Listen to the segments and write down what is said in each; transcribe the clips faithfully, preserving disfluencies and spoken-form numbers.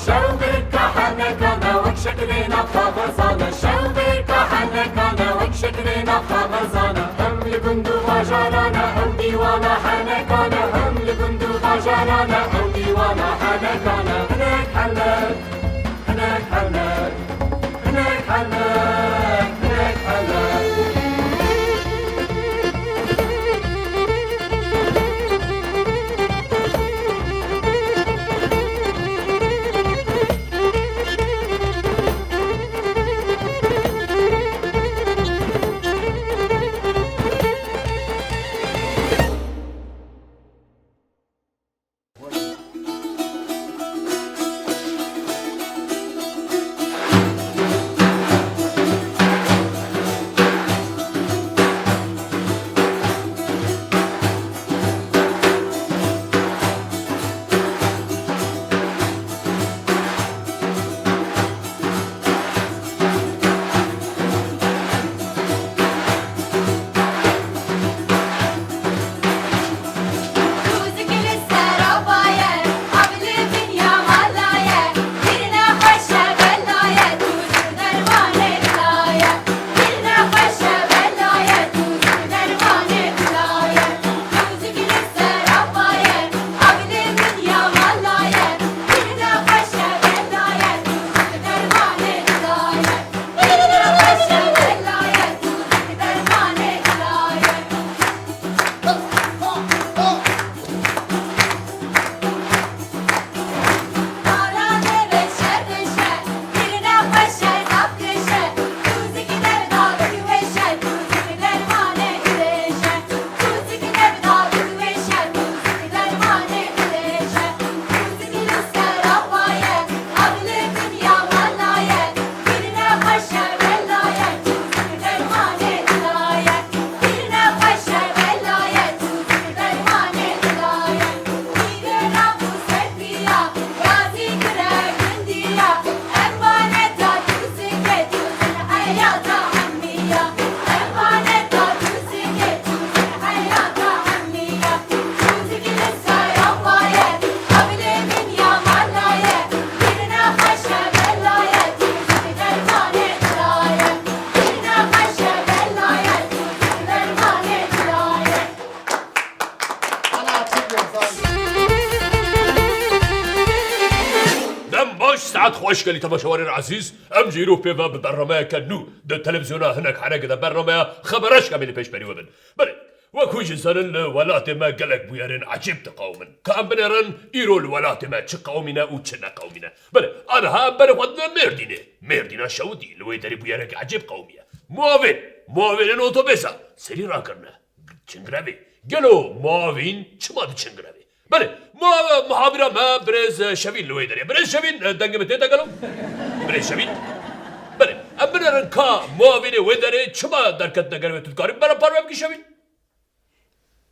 Şewqê kahenekane wek şekilê nav xwe xezane, şewqê kahenekane wek şekilê nav xwe xezane. Hem li gund û bajarane ew dîwana henekane, hem li gund û bajarane ew dîwana henekane. Hinek henek, hinek henek, hinek henek, hinek henek. Dem baş, saet xweş gelî temaşewarên ezîz. Em jî îro pê ve bi bernameyeke nû di televîzyona Hinek Henek de bernameya Xebereşk em ê li pêş berî we bin. Belê, wek hûn jî zanin li welatê me gelek bûyerên ecêb diqewimin. Ka em binêrin îro li welatê me çi qewimîne û çi neqewimîne. Belê, aniha em berê xwe didin Mêrdînê. Mêrdîna şewitî li wê derê bûyerek ecêb qewimiye. Muavên, muavênên otobêsa serî rakirine. Çingirevê. Gelo muavîn çima diçin girevê? Belê, muha-, muhabîra me birêz Şevîn li wê derê. Birêz Şevîn, dengê min tê te gelo? Birêz Şevîn. Belê, em binêrin ka muavînê wê derê çima derketine gerê wê, tu dikarî bera parve bikî Şevîn?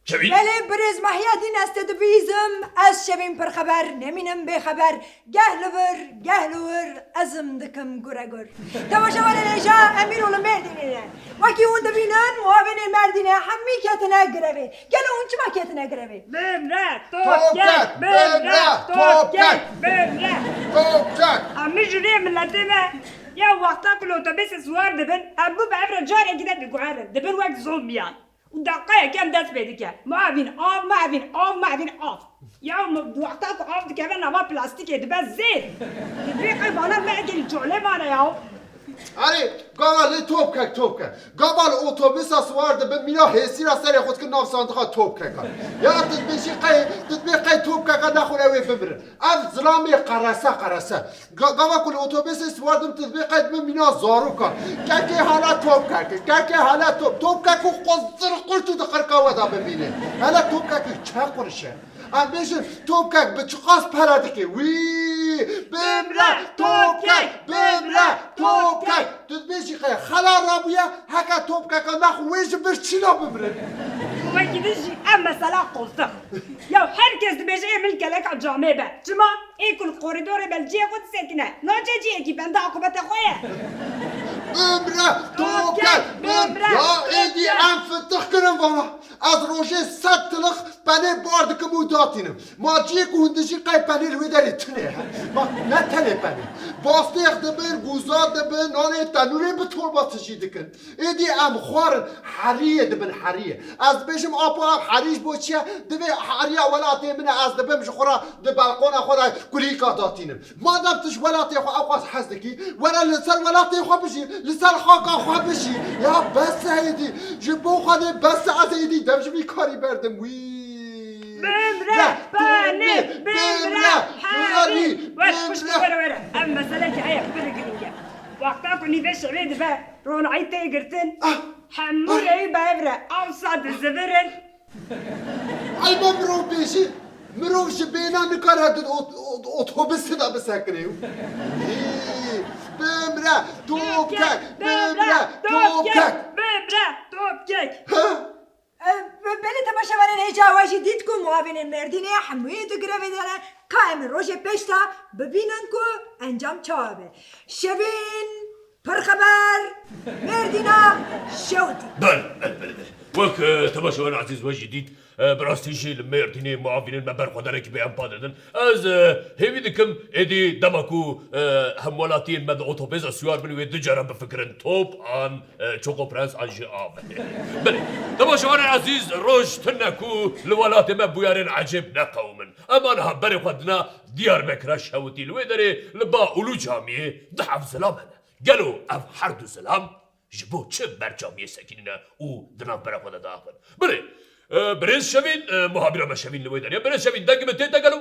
Şevîn? Belê, birêz Mehyadîn, ez te dibîzim, ez Şevîn pirxeber, nemînim bêxeber. Geh li vir, geh li wir, ez im dikim guregur. Temaşevanên hêja, em îro li Mêrdînê ne. Wekî hûn dibînin, muavênên Mêrdînê hemî ketine grevê. Gelo hûn çima ketine grevê? Bimre, top kek, bimre, top kek, bimre. Top kek. Em ji rê miletê me ya wexta ku li otobêsê siwar dibin, hemû bi evre carekî de diguherin. Dibin wek zombiyan. Û deqeyek em dest pê dike. Muavîn av, muavîn av, muavîn av. Ya mu-, wexta ku av dikeve nava plastîkê dibe zêr. Divê qey vana me eke li colê mane ya. Erê, gava lê top kek, top kek. Gava li otobîsa siwar dibe mîna hêsîra serê xwe dikin nav sandiqa top kekan. Ya tu dibêjî qey, tu dibê qey top keka nexwine wê bimirin. Ev zilamê qerese qerese. Ga-, gava ku li otobêsê siwar dibim, tu dibê qey dibim mîna zarokan. Kekê hala top kek, kekê hala top. Top kek û qozir qurt û di qirka we de bimîne. Hala top kek çi qurş e? Em bêjin top kek bi çiqas pere dike? Wî, bimre, top kek, bimre, top kek. Tu dibêjî qey xela rabûye, heke top keka naxwe wê ji birçîna bimire. Wekî din jî ev mesela qozir. Ya her kes dibêje ê min li keleka camê be. Çima? Ê ku li korîdorê be li cihê xwe disekine. Naçe cihekî benda aqûbetê xwe ye. Bimre, top ket, bimre. Ya êdî em fitix kirin vana. Ez rojê sed tilix penê bar dikim û datînim. Ma ciyê ku hûn dijî qey penê li wê derê tune ye. Ma ne tenê penê. Bastêx dibin, gûza dibin, nanê tenûrê bi torba tijî dikin. Êdî em xwarin heriyê dibin heriyê. Ez dibêjim apo ev herî ji bo çi ye? Divê heriya welatê min e, ez dibim ji xwe re di belqona xwe de kulîlka datînim. Madem tu ji welatê xwe ewqas hez dikî, were li ser welatê xwe bijî, li ser xaka xwe bijî. Ya bes e êdî, ji bo Xwedê bes e, ez êdî dev ji vî karî berdim wî. Bimre, Re, penê, bimre, bimre, herî, herî, were, bimre. Were, were. Ev meselekî heye pir girîng e. Wexta ku nîvê şevê dibe, ronahî tê girtin, Ah. hemû Ah. rêyî bi hev re, awsa dizivirin. Ey me mirov bêjî, mirov ji bêhna nikare di ot-, ot-, otobusê de bisekine. Hî, bimre, top kek, bimre, top kek. Bimre, top kek. Ha? E, be-, belê temaşevanên hêja we jî dît ku muavînên Mêrdînê hemûyê di grevê de ne, ka em rojê pêş de bibînin ku encam çawa be. Şevîn Pirxeber, Mêrdîna şewitî. Belê, belê, belê, belê. Wek, e, temaşevanên ezîz we jî dît, e, bi rastî jî li Mêrdînê muavînên me berxwedana bêempa didin. Ez, e, hêvî dikim êdî dema ku, e, hemwelatiyên me di otobêza siwar bin wê du caran bifikirin top an, e, Çoko Prens an jî av. Belê, temaşevanên ezîz, roj tune ku li welatê me bûyerên ecêb neqewimin. Em aniha berê xwe dina Diyarbekira şewitî, li wê derê li ba Ulu Camiyê du heb zilam hene. Gelo ev her du zilam ji bo çi ber camiyê sekinîne û di navbera xwe de diaxivin? Belê, e, birêz Şevîn, e, muhabîra me Şevîn li wê derê ye. Birêz Şevîn, dengê min tê te gelo?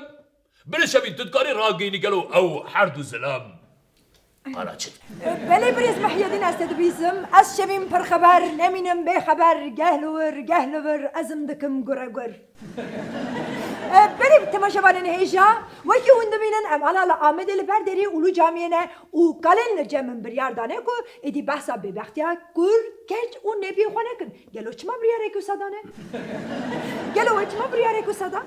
Birêz Şevîn, tu dikarî ragihînî gelo ew her du zilam qala çi dibin? E, belê birêz Mehyedîn, ez te dibîsim. Ez Şevîn Pirxeber, nemînim bêxeber, geh li wir, geh li vir, ez im dikim guregur. E, belê temaşevanên hêja, wekî hûn dibînin, em ana li Amedê li ber derê Ulu Camiyê ne û kalên li cem min biryar dane ku êdî behsa bêbextiya kur, keç û nebiyê xwe nekin. Gelo çima biryarek wisa dane? Gelo we çima biryarek wisa da?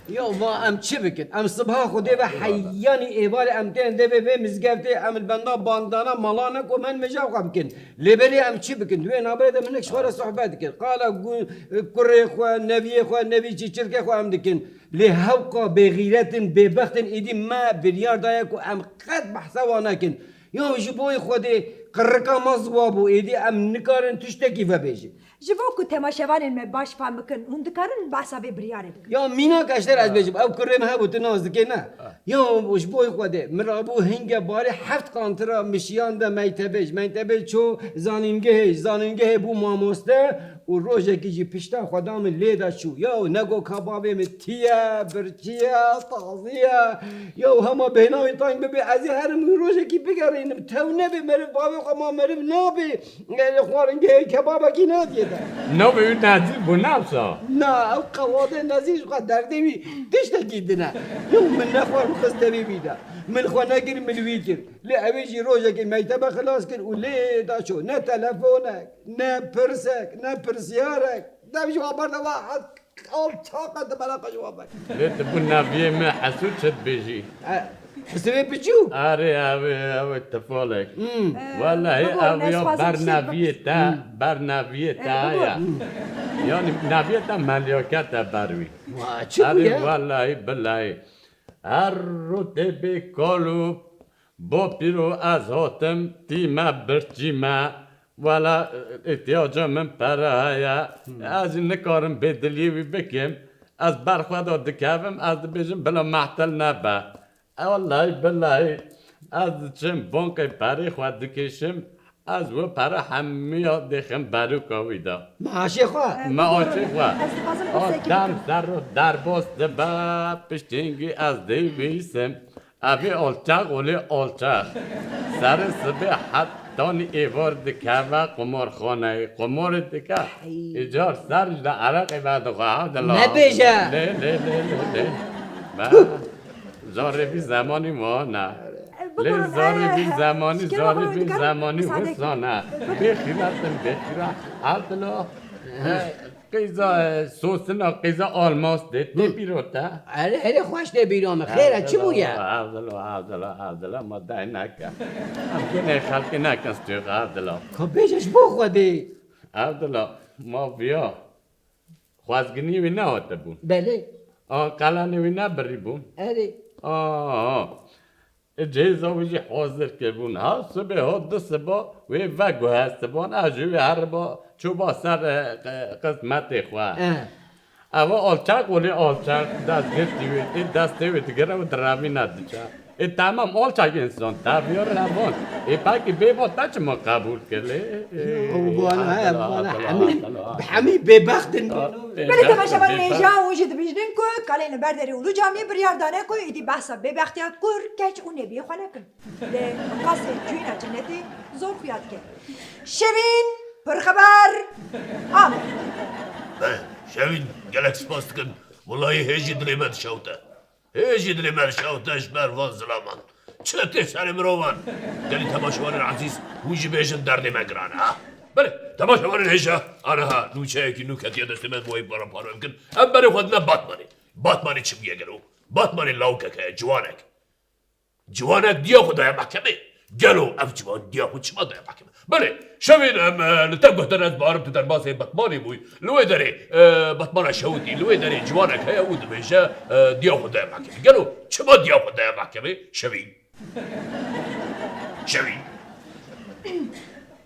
Ya va em çi bikin? Em sibha Xwedê ve heyanî êvarê em tên devê vê mizgeftê, em li benda bandana mala ne ku em meja xwe bikin. Lê belê em çi bikin? Di wê navberê de min hinek ji xwe re sohbet dikir. Qala gu-, kurê xwe, neviyê xwe, nevî çîçirkê xwe em dikin. Lê hewqa bêxîret in, bêbext in, êdî me biryar daye ku em qet behsa wan nekin. Ya ji bo Xwedê qirika me ziwa bû, êdî em nikarin tiştekî vebêjin. Ji bo ku temaşevanên me baş fehm bikin, hûn dikarin behsa vê biryarê bikin. Ya mînak eşter ez bêjim, ew kurê min hebû, tu nas dikê ne? Ya ji bo Xwedê, min rabû hinge barê heft qantira mişiyan de meytebê, ji meytebê çû zanîngehê, ji zanîngehê bû mamoste û rojekî jî pişta xwe da min lê de çû. Ya nego ka bavê min tî ye, birçî ye, tazî ye. Ya hema bêhna wî teng bibe, ez ê herim wî rojekî bigerînim. Tew nebe meriv, bavê xwe ma meriv nabe. Xwaringehê kebabekî nadiye de. Navê wî Nezîr bû, ne wisa? Na, ew qewade Nezîr ji xwe derdê wî tiştekî din e. Yo, min nexwar, min xist devê wî de. Min xwe nekir, min wî kir. Lê ew ê jî rojekê meytebe xilas kir û lê da çû. Ne telefonek, ne pirsek, ne pirsyarek. Dev ji wan berde va, alçaqa di bela xwe ji wan berde. Lê tu bû neviyê min Hesûd çi dibêjî? E, Hesûdê piçû? Erê, ew ê, ew ê tifalek. Hmm. Wellahî babo, ev ya ber neviyê te, ber neviyê te ya. Yanî neviyê te melyaket e ber wî. Wa, çi bûye? Erê, wellahî, billahî. Her rû tê bê kal û Bo pîro ez hatim, tî me birçî me, wela, îhtiyaca min pere heye, Hmm. ez jî nikarim bêdiliyê wî bikim, ez ber xwe de dikevim, ez dibêjim bila mehtel nebe. E, wellahî billahî, ez diçim bankê perê xwe dikêşim, ez wê pere hemiya dêxim berûka wî de. Maaşê xwe? Maaşê xwe. Ez dixwazim A pirsek dem bikim. Ser û derbas dibe, piştîngî ez dê bihîsim. Evî alçax olê alçax. Serê sibê hetanî êvar dikeve qumarxaneyê. Qumarê dike. Hey. Îcar ser ji de ereqê vedixwe, Evdila. Nebêje. Lê, lê, lê, lê, lê. Me, zarê vî zemanî wana. E, lê bigorin, zarê e, vî zemanî, zarê vî zemanî wisa ne. Bêxîret in, bêxîret. Evdila. Qîza, e, sosina qîza almastê tê bîro te? Erê, erê xweş tê bîro min. Xêr e, çi bûye? Evdilo, evdilo, evdilo, evdilo, ma dey neke. Em gunê xelkê nekin stûyê, evdilo. Ka bêje ji bo Xwedê. Evdilo, ma viya. Xwezginî wî nehate bûn. Belê. A, qelanê wî nebirî bûn. Erê. A, a. Ê cihêza wî jî hazir kiribûn. Ha sibê ha du siba wê veguhestibûn. Ez jî wê heriba çûba ser, e, qi-, qismetê xwe. Eh. Eva alçaq olê alçaq dest girtî wê tê, destê wê digire û direvîne diçe. Ê temam, alçaq însan, teviyar hevan. Ê pekî bêba te çima qebûl kir lê? Ê, ê, ê, Ew bana, he, evdila, bana evdila, hemî, evdila. Hemî bêbext in. Ê, Belê bêbext, temaşevanên bêbext. Hêja, û jî dibîjnin ku kalên li ber derê Ulu Camî biryar dane ku êdî behsa bêbextiya kur, keç û nebiyê xwe nekin. Lê miqasê cûyîna cennetê zor xuya dike. Şevîn, pirxeber, Amed. Be, Şevîn, gelek spas dikim. Wellahî hê jî dilê me dişewte. Hê jî dilê me dişewte ji ber van zilaman. Çi tê serê mirovan? Gelî temaşevanên ezîz, hûn jî bêjin derdê me giran e, ha? Belê, temaşevanên hêja, aniha nûçeyekî nû ketiye destê me, bi wê para parve bikin. Em berê xwe dine Batmanê. Batmanê çi bûye gelo? Batmanê lawkek heye, ciwanek. Ciwanek diya xwe daye mehkemê. Gelo ev ciwan diya xwe çima daye mehkemê? Belê, Şevîn, em, e, li te guhtin ez barim tu derbasê Batmanê bûyî. Li wê derê, e, Batmana şewitî, li wê derê ciwanek heye û dibêje, e, diya xwe daye mehkemê. Gelo çima diya xwe daye mehkemê? Şevîn. Şevîn.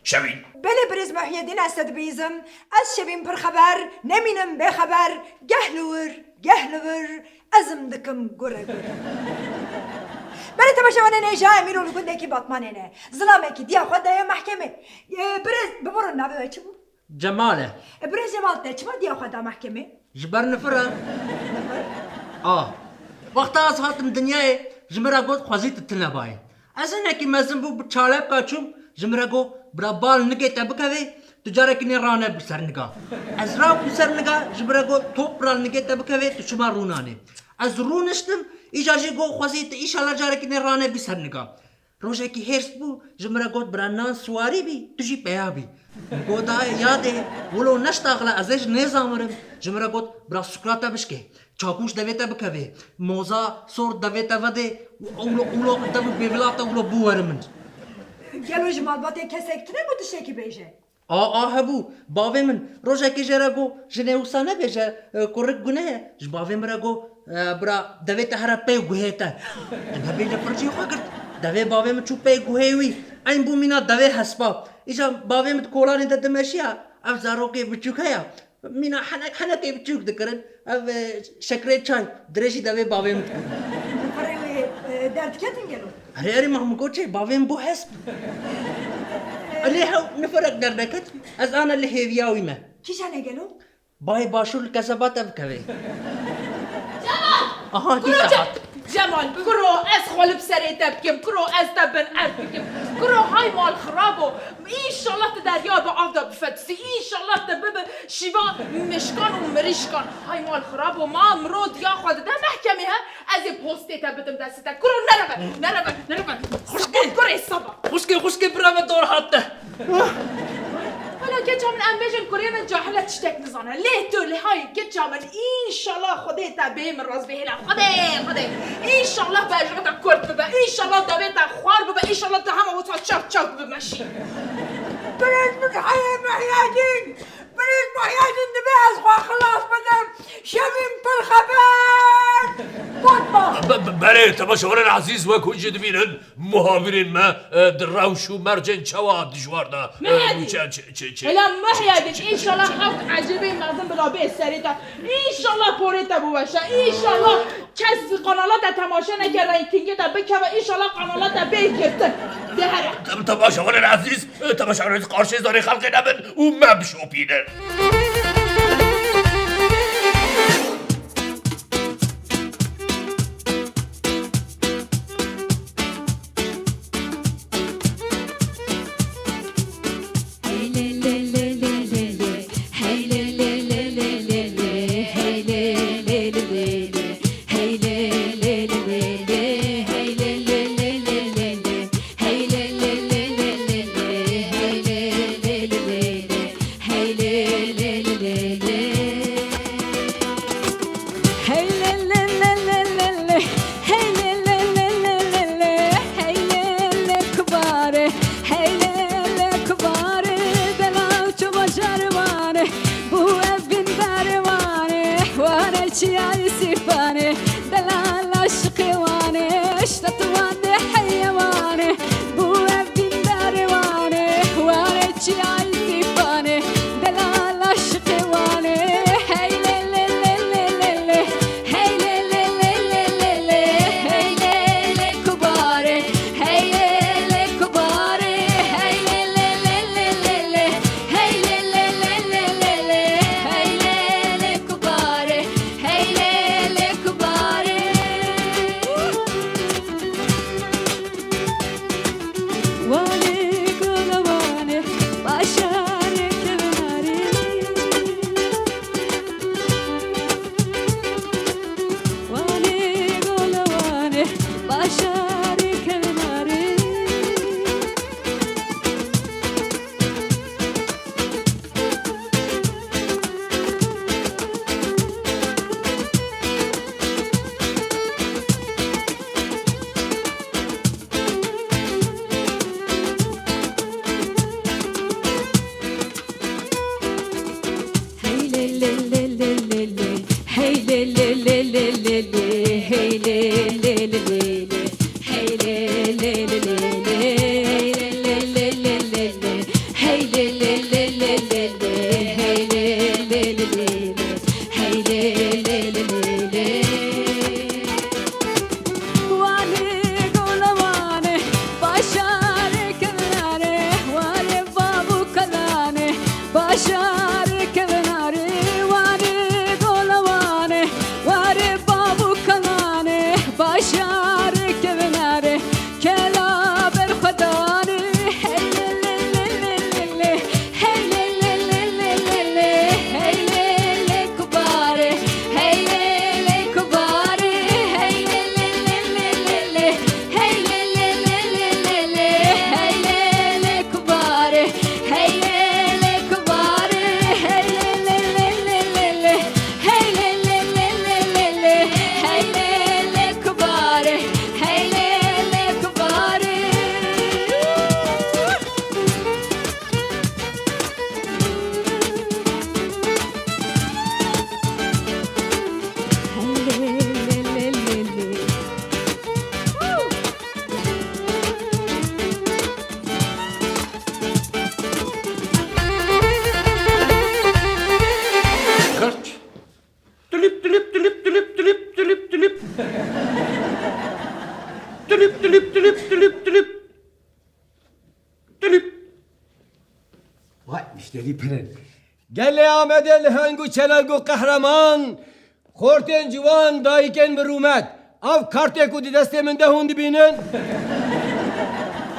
Şevîn. Belê birêz Muhiyedîn, ez te dibîzim. Ez Şevîn pirxeber, nemînim bêxeber. Geh li wir, geh li vir, ez im dikim gure gure. Belê temaşevanên hêja, em îro li gundekî Batmanê ne. Zilamekî diya xwe daye mehkemê. Ê, birêz, biborin, navê we çi bû? Cemal e. E, birêz Cemal, te çima diya xwe da mehkemê? Ji ber nifir e. Nifir? A. Wexta ez hatim dinyayê, ji min re got, xwezî tu tune bayê. Ez hinekî mezin bû, bi çalebka çûm, ji min re got, bira bal nigê te bikevê, tu carekî nê ranebû ser niga. Ez rabûm ser niga, ji min re got, top bira nigê te bikevê, tu çima rûnanê. Ez rûniştim, îca jî got, xwezî tu îşallah carekî nê ranebî ser niga. Rojekî hêrs bû, ji min re got, bira nan siwarî bî, tu jî peya bî. Min got, dayê, yadê, wilo neştaxile, ez ê ji nêzamirim. Ji min re got, bira sûkra te bişkê. Çakûş devê te bikevê. Moza sor devê te vedê. Ûlo, ûlo dev û bêvila te ûlo bû were min. Gelo ji malbatê kesek tune ku tiştekî bêje? A, a, hebû. Bavê min rojekê jê re got, jinê wisa nebêje, e, kurik guneh e. Ji bavê min re got, e, bira devê te here pey guhê te. Em hebî li pircî xwe girt. Devê bavê min çû pey guhê wî. Eyn bû mîna devê hespa. Îca bavê min di kolanê de dimeşiya. Ev zarokê biçûk heya. Mîna henek, henekê biçûk dikirin. Ev, e, şekrê çay, dirêjî devê bavê min dikirin. Nifirê wê, e, derdiketin gelo? Erê, erê, ma min got çê, bavê min bû hesp. Lê hew nifirek derdeket, ez ana li hêviya wî me. Kîjan e gelo? Bayê başûr li keseba te bikevê. Aha, Kuro dîsa ce-, hat. Cemal, kuro, ez xwe li bi serê te bikim, kuro, ez te bin erd bikim. Kuro, hay mal xirabo. Înşallah tu derya bi av de bifetisî. Înşallah tu bibe şîva mişkan û mirîşkan. Hay mal xirabo, ma miro diya xwe dide mehkemê he. Ez ê postê te bidim destê te. Kuro, nereve, nereve, nereve. Xwişkê. Kurê seba. Xwişkê, xwişkê, bireve dor hat te. Wela keça min, em bêjin kurê min cahil e, tiştek nizane. Lê tu lê hay keça min, înşallah Xwedê te bê min rast bihêle. Xwedê, Xwedê. Înşallah berjika te kurt bibe. Înşallah devê te xwar bibe. Înşallah tu hema wisa çak çak bimeşî. Birêz min heye Mihyedîn. Birêz Mihyedîn, divê ez xwe xilas bidim. Şevîn pir xeber. Batman. Be-, be-, belê, temaşevanên ezîz, wek hûn jî dibînin, muhabirên me, e, di rewş û mercên çawa dijwar de, e, Mihyedîn. Nûçe çi, çi, çi, Hela çi, Mihyedîn, çi, çi, înşallah çi, çi. Hewt ecêbê mezin bila bê serê te. Înşallah porê te biweşe. Înşallah kes kanala te temaşe neke, rankingê te bikeve. Înşallah kanala te bê girtin. De here. Tem-, temaşevanên ezîz, e, temaşevanên qarşê zarê xelkê nebin û me bişopînin. Gelî pirin. Gelê Amedê liheng û çeleng û qehreman, xortên ciwan, dayikên bi rûmet. Ev kartê ku di destê min de hûn dibînin.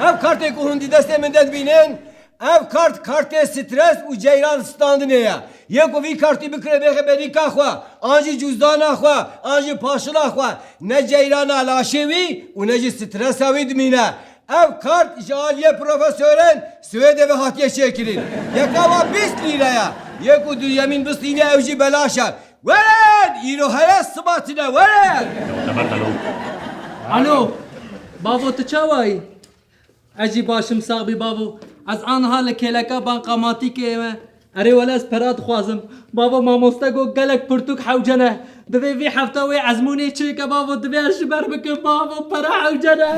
Ev kartê ku hûn di destê min de dibînin. Ev kart, kartê stres û ceyran standinê ye. Yê ku vî kartî bikire bêxe berîka xwe, an jî cûzdana xwe, an jî paşila xwe, ne ceyrana laşê wî û ne jî stresa wî dimîne. Ev kart ji aliyê profesoran Swêdê ve hatiye çêkirin. Yeka wa bîst lîre ye. Yê ku duyemîn bistîne ew jî belaş e. Werin! Îro here siba tine, werin! Alo, bavo, tu çawa yî? Ez jî baş im, sax bî bavo. Ez aniha li kêleka bankamatîkê me. Erê wele ez pera dixwazim. Bavo, mamoste got gelek pirtûk hewce ne. Divê vî hefta wê ezmûnê çêke bavo, divê ez ji ber bikim bavo, pera hewce ne.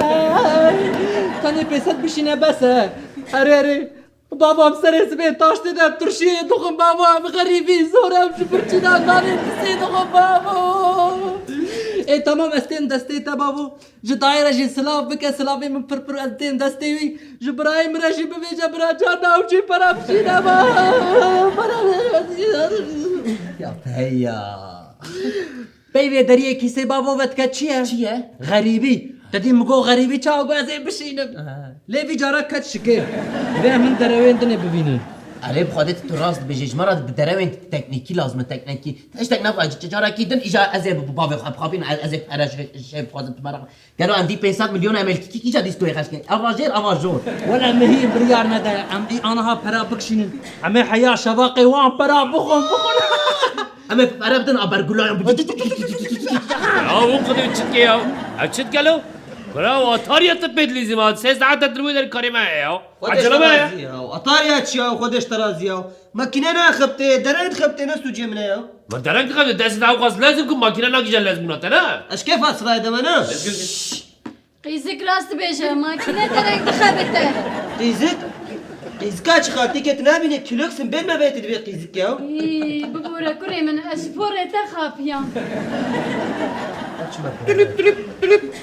Tenê pêset bişîne bes e. Erê, erê. Bavo, em serê sibê taştê de turşiyê dixwin bavo, em xerîbî zor em ji birçîna nanê pisê dixwin bavo. Ê temam, ez têm destê te bavo. Ji dayê re jî silav bike, silavê min pir pir ez dêm destê wî. Ji birayê min re jî bibêje, bira can, navçî pere bişîne ba. Ya peya. Peyvê deriyê kîsê bavo vedike çi ye? Çi ye? Xerîbî. Te dî min got xerîbî çawa got ez ê bişînim. Ha. Lê vî cara ket şikê. Vê min derewên dinê bivînin. Erê bi Xwedê tu rast dibêjî, ji me re di derewên teknîkî lazim e, teknekî. Tiştek naxwe, carekî din îja ez ê bi bavê xwe bixapînim, ez ê pere ji şê bixwazim tu me re. Gelo em vî pênc sed milyon em ê li kî-, kî-, kîja dîstoyê xerc kirin? Ava jêr, ava jor. Wele mihî biryar nede, em vî aniha pera bikişînin. Em ê heya şevaqê wan pera bixwin, bixwin. Em ê pere bidin a bergulan. Ya, o kadar çitke ya. Ev çit gelo? Kura, o atar ya te pêt lîzim ha. Sê saet e dirwê der karê me ya. Acele me ya. Atar ya çi ya, Xwedeş te razî ya. Makîne naxebitê, dereng dixebitê, ne sûcê min e ya. Ma dereng dixebitê, destê te ew qas lez in ku makîne nakîje lezbûna te, ne? Ez kêfa sirayê de me, ne? Qîzik rast dibêje, makîne dereng dixebite. Qîzik? Qîzika çi xaltîkê tu nabînî, kîlok simbêl me vê tu dibê qîzik ya. Î, bibore kurê min, ez ji porê te xapiyam. Tulip, tulip, tulip.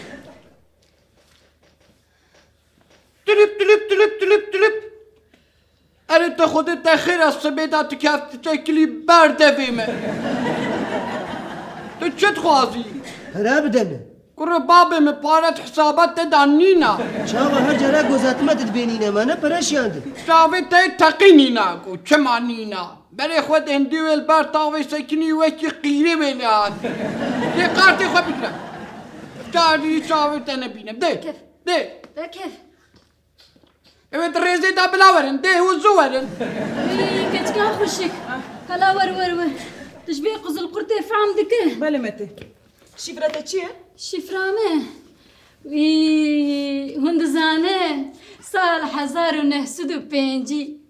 Tulip, tulip, tulip, tulip, tulip. Erê te Xwedê te xêr e, sibê de tu keftiçekilî ber devê me. Tu çi dixwazî? Pere bide min. Kuro babê min, pare di hesaba te de nîna. Çawa her cara gozetime tu dibê nîne me, ne pere şiyandin. Çavê te teqî nîna ku çima nîna. Berê xwe dendî wê li ber tavê sekinî wekî qîrê wê lê hatî. Dê kartê xwe bigire. Carî çavê te nebîne. Dê. Kef. Dê. Bekir. Ew ê di rêzê de bila werin. Dê hûn zû werin. Wî keçika xweşik. Hela wer wer wer. Tu ji vê qizilqurtê fehm dikî? Belê me tê. Şîfre te çi ye? Şîfra me? Wî hûn dizane sal hezar û neh sed û pêncî.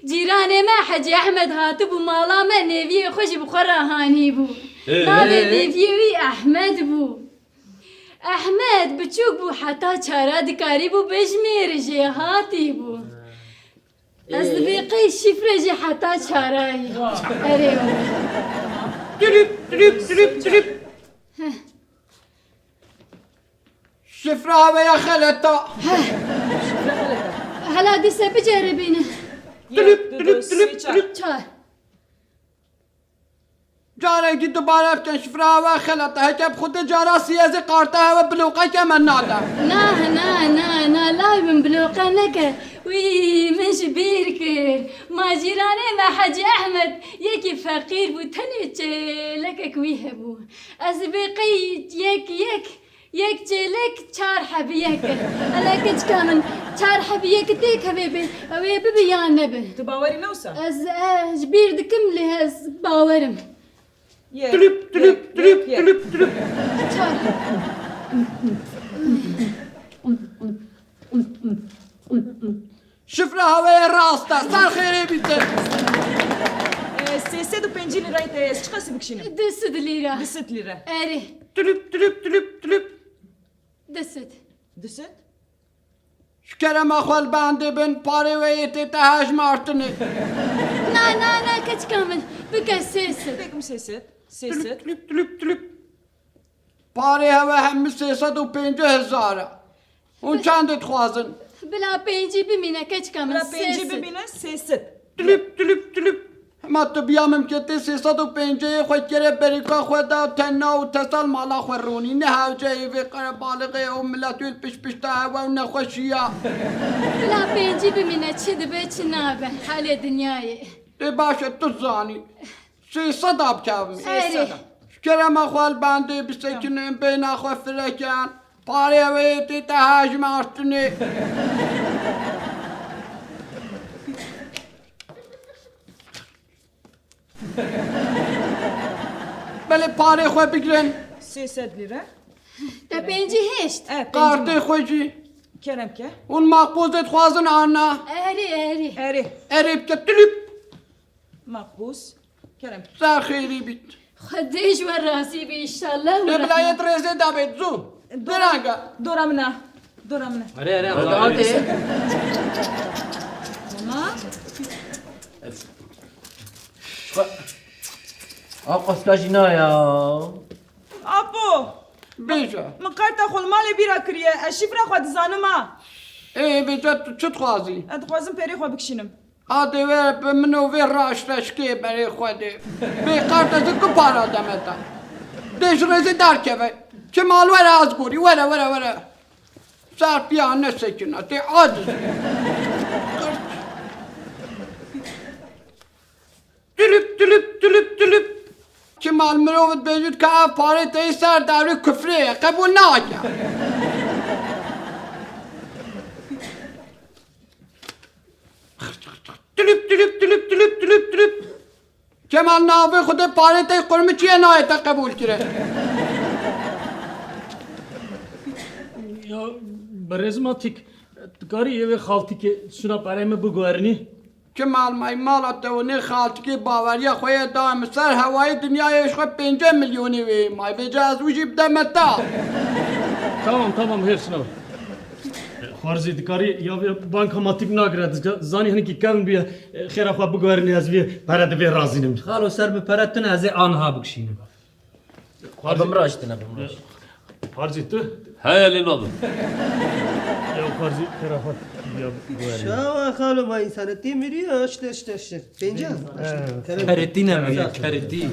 Cîranê me Hecî Ehmed hatibû mala me, nêviyê xwe jî bi xwe re hanîbû. Ee? Navê nêviyê wî Ehmed bû. Ehmed biçûk bû, heta çara dikarîbû bejmêre, jêhatî bû. Ez dibê qey şîfre jî heta çarayî. Erê. Trip, trip, trip, trip. Heh. Şifra we ya xeleta. Heh. Hela dîse biceribîne. Tulip, tulip, tulip, tulip. Çar. Carekî dubare bikin, şifra we xeleta. Heke bi xwe te cara siyezê qarta hewe bloqeke me nade. Na, na, na, na, lay min bloqe neke. Wî, min ji bîr kir. Ma cîranê me Hecî Ehmed yekî feqîr bû, tenê çêlekek wî hebû. Ez dibê qey yek, yek, yek çêlek çar hebî yek e. Hele keçika min, çar hebî yek têk hevê bê, ew ê bibi yan nebi. Tu bawerî ne wisa? Ez, e, ji bîr dikim lê ez bawerim. Yek, tulip, tulip, yek, tulip, yek, yek. Tulip, tulip. Çar. Şifra heweye rast e, ser xêrê bîte. E, sê sed û pêncî lîrayê te ye, ez çiqasî bikişînim? Du sed lîra. Du sed lîre. Erê. Tulip, tulip, tulip, tulip. Du sed. Du sed? Ji kerema xwe li bendê bin, parê we yê tê te hejmartinê. Na, na, na, keçika min, bike sê sed. Bêkim sê sed. Sê sed. Tulip, tulip, tulip. Parê hewe hemî sê sed û pêncî hezar e. Hûn çendê dixwazin? Bila pêncî bimîne, keçika min, bila pêncî sê sed. Bimîne, sê sed. Tulip, tulip, tulip. Hema tu biya mimketê sê sed û pêncî xwe kere berîka xwe da tena û tesal mala xwe rûnî. Ne hewce ê vê qerebaliqê û milet wê li pişt pişta hewe û nexweşiya. Bila pêncî bimîne, çi dibe, çi nabe. Halê dinyayê. Ê baş e, tu zanî. Sê sed a bikevim. Erê. Sê sed a. Ji kerema xwe li bendê bisekinin, bêhna xwe firekin. Parê wê tê te hejmartinê. Belê parê xwe bigirin. Sê sed lîre. Te pêncî hişt. E, pêncî. Kartê xwe jî. Kerem ke. Hûn maqbûzê dixwazin an na? Erê, erê. Erê. Erê bike tulip. Maqbûz. Kerem ke. Ser xêrî bît. Xwedê ji we razî be, înşallah. Te bilayê dirêzê dabê, zû. Dora, diranga. Dora min a. Dora min a. Erê, erê, Hadi, hadi. Tamam. Apo, qasika jî na ya. Apo! Bêje. Min karta xwe li malê bîra kiriye. Ez şîfra xwe dizanim a. Ê, bêje, tu çi dixwazî? Ez dixwazim perê xwe bikişînim. Adê we bi min û vê raşreşkê berê xwe dê. Bê karta tu ku para deme te. Dê ji rêzê derkeve. Çi mal were az gorî. Were, were, were. Serpiya nesekine. Tê aciz. Tulip, tulip, tulip, tulip. Çima li mirov dibêjit ka ev parê te yê ser dewrê kufrê ye, qebûl nake. Tulip, tulip, tulip, tulip, tulip, tulip. Çima navê Xwedê parê te yê qurmiçiyê nayê te qebûl kirin? Ya, berêz Matîk, tu karî ê wê xaltîkê suna perê min biguherînî? Çima li may mala te û nê xaltikê baweriya xwe yê da min ser hewayê dinyayê ji xwe pêncî milyonê wê may vêca ez wî jî bideme te. Tamam, tamam, hêrs nabe. Xwarzî dikarî ya vê banka Matîk nagire, dizga-, zanî hinekî kevn bûye, xêra xwe biguherînî ez vê pere divê razînim. Xalo ser bi pere tune ez ê aniha bikişînim. Xwarzî. Bimraştine, bimraşt. Xwarzî tu? He, lê nabim. Ya Xwarzî, xêra xwe ya biguherî. Şawa xalo ma însanetî miriyo, işte, işte, işte. Pênca? He. Kerem. Keretî ne mi? Sağ. Keretî.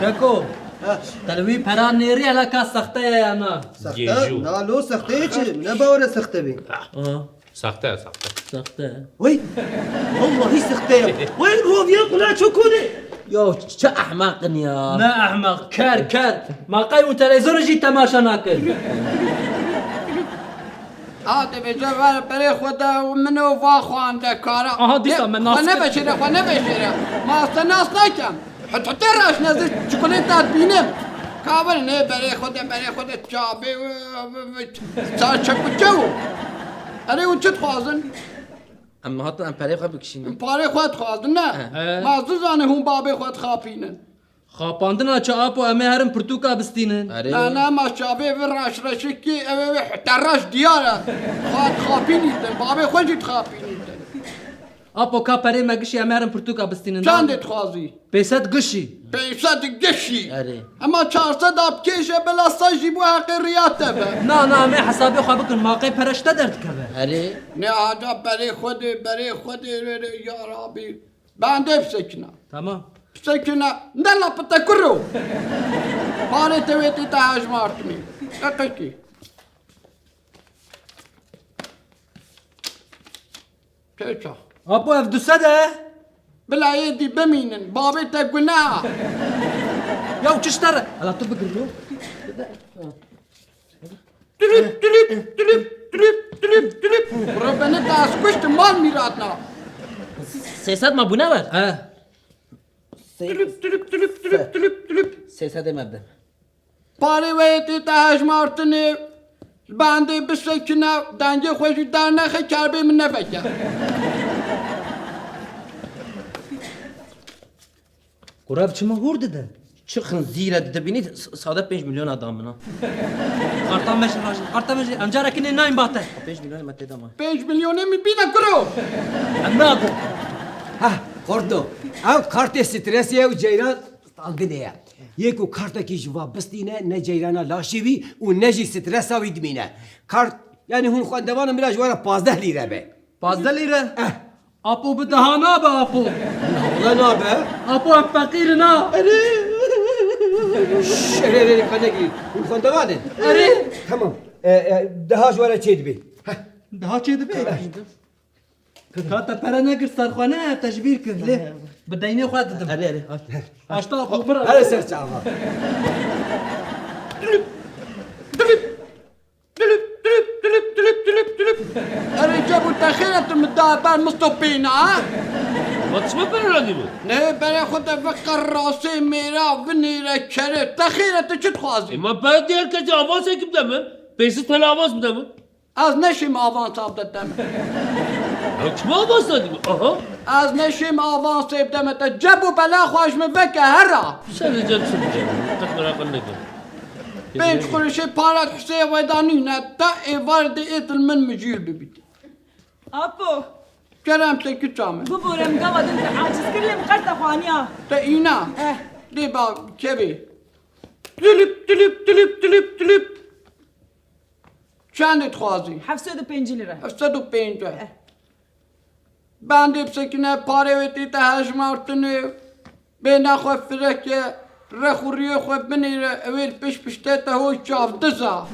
Deko. Ha. Te li wî pera nêrî hela ka sexte ye ya na? Sexte? Gêjû. Na lo sexte ye çi? Ne bawere sexte bî. Aha. Sexte ye, sexte. Sexte. Wey! Wellahî sexte ye. Wey, roviya kula çokone. Ya çi ehmeq in ya. Ne ehmeq, ker, ker. Ma qey û televîzyonê jî temaşa nakin. A, dibêje ver berê xwe de û min û va xwendekara. Aha, dîsa me nas kir. Xwe neveşêre, xwe neveşêre. Ma ez te nas nakem. Hut hutê reş nezir çikolêta dibînim. Ka ver nê berê xwe de, berê xwe de çavê, çar çekuçe û. Erê hûn çi dixwazin? Em hatin em perê xwe bikişînin. Parê xwe dixwazin, ne? He. Ma ez dizanî hûn babê xwe dixapînin. Xapandina çi apo, em ê herin pirtûka bistînin. Erê. Na, na, ma çavê vê reşreşikî, ew ê wê hute reş diyar e. Xwe dixapînîtin, babê xwe jî dixapînîtin. Apo ka perê me gişî, em ê herin pirtûka bistînin. Çendê dixwazî? Pêsed gişî. Pêsed gişî? Erê. Ema çar sed a bikêşe, bila sed jî bo heqê riya te be. Na, na, em ê hesabê xwe bikin, ma qey pere ji te derdikeve. Erê. Ne aca berê xwe dê, berê xwe dê, rê, rê, ya Rabî. Bendê bisekine. Tamam. Bisekine. Ne lapite kuro. Parê te wê tê te hejmartinê. Qeqekî. Pêça. Apo ev du sed e. Bila êdî bimînin. Babê te guna. Ya çi ji te re? Ela tu bigir lo. Tulip, tulip, tulip, tulip, tulip, tulip. Rebe ne das kuştu mal miratna. Sê sed ma bûne ver? He. Tulip, tulip, tulip, tulip, tulip, tulip. Sê sed ê me bide. Parê wê tê te hejmartinê. Li bendê bisekine, dengê xwe jî dernexe, kerbê min neveke. Kurev çima hûr dide? Çi xinzîre dide bînî, s-, sade pênc milyona da min a. Qarta me jî rajin, qarta me jî, em carekî nê nayên ba te. Pênc milyonê me tê da may. Pênc milyonê min bîne kuro. Em nadin. Heh, Xordo. Ew kartê stresê ye û ceyran standinê ye. Yê ku kartekî ji va bistîne, ne ceyrana laşê wî û ne jî stresa wî dimîne. Kart, yanî hûn xwendevan in, bila ji we re pazdeh lîre be. Pazdeh lîre? Eh. Apo bi deha nabe, Apo. Wala nabe. Apo, em feqîr in ha. Erê. Şş, erê, erê, erê, ka negirî. Hûn xwendevan in. Erê. Tamam. E, e, deha ji we re çê dibe. Heh. Deha çê dibe? Ka te pere negir ser xwe ne, te ji bîr kir. Lê bi deynê xwe didim. Erê, erê, aç. Aşta Apo, bira. Erê ser çava. Dilip, dilip, dilip, dilip, dilip, dilip, dilip. Erê Cebo, te xêr e, tu min daye ber mistopîna, ha? Ma çima pere nedî min? Ne, berê xwe de ve qerrasê mêra, vinêre kerê. Te xêr e, tu çi dixwazî? E, ma pere dê her kesê avansek bide min. Pênc sed T L avans bide min. Ez neşêm avansa bide te min. Ya çima avans nedî min? Aha. Ez neşêm avansê bide min te. Cebo, bela xwe ji min veke, hera. Sen de cem çi bicem? Qet meraqan nekin. Pênc quruşê para hesê wê de nîne, te êvar dê êt li min mijûl bibît. Apo. Kerem te kiça min. Biborem gava din te aciz kir, lê min qerta xwe aniya. Te îna. Eh. Dê ba kevê. Dilip, dilip, dilip, dilip, dilip. Çendê dixwazî? Heft sed û pêncî lîre. Heft sed û pêncî. Eh. Bendê bisekine, parê wê tê te hejmartinê. Bê nexwe fireke, rex û riyê xwe binêre, ew ê li pişt piştê te hol çavdiza.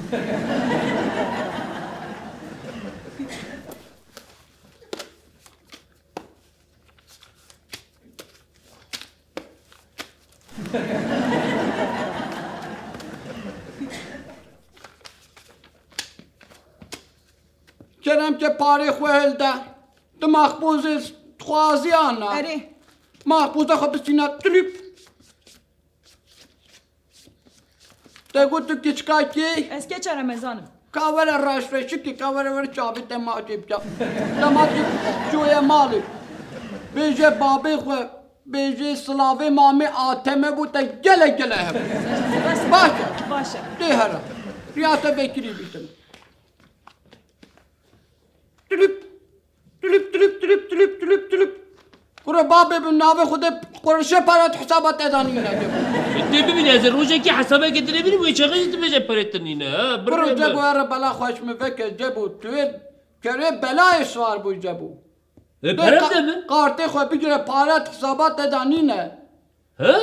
Kerem ke parê xwe hilde. Tu maxbûzê dixwazî an na? Erê. Maxbûza xwe bistîna, tulip. Te got tu kiçka kê? Ez keça Remezan im. Ka were raşreşikî, ka were were çavê te maçê bike. Te maçê çoye malê. Bêje babê xwe, bêje silavê mamê Ateme bû te gele gele hebû. Baş e. Baş e. Tê here. Riya te vekirî bîtim. Tulip. Tulip, tulip, tulip, tulip, tulip, tulip. Kuro babê bi navê Xwedê qurişê para tu hesaba te de nîne Cebo. E, tê bibîne, ez ê rojekê hesabeke dinê bînim, wê çaxê jî tu bêje perê te nîne, ha? Kuro Birê Cebo, me. Ere bela xweş min veke Cebo, tu yê kerê belayê siwar bû Cebo. E, pere bide min. Kartê xwe bigire, para tu hesaba te de nîne. He?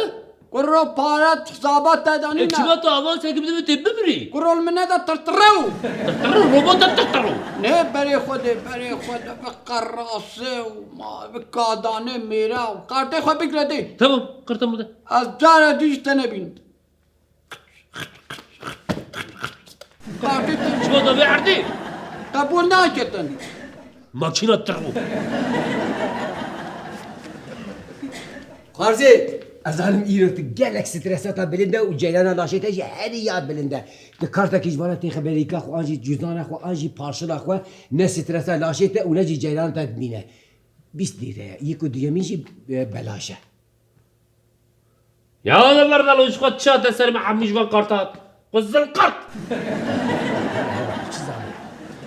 Kuro para hesaba te de nîne. E, çima tu avansek bidî min tê bimrî? Kuro li min nede tirtire û. Tirtire, robota tirtire. Ne berê xwe de, berê xwe de bi qerrasê û ma bi kadanê mêra û kartê xwe bigre dê. Tamam, kartê min de. Ez cara dî ji te nebîn. Kartê te çima da vê erdê? Qebûl naketin. Makîna tirro. Xarzê, ez zanim îro tu gelek stresa te bilind e û ceyrana laşê te jî herî ya bilind e. Tu kartekî ji vana têxe berîka xwe an jî cûzana xwe an jî parşila xwe ne stresa laşê te û ne jî ceyrana te dimîne. Bîst lîre ye. Yek û duyemîn jî, e, belaş e. Ya li ver de ji xwe çi hate ser me hemî ji van karta. Quzil kart!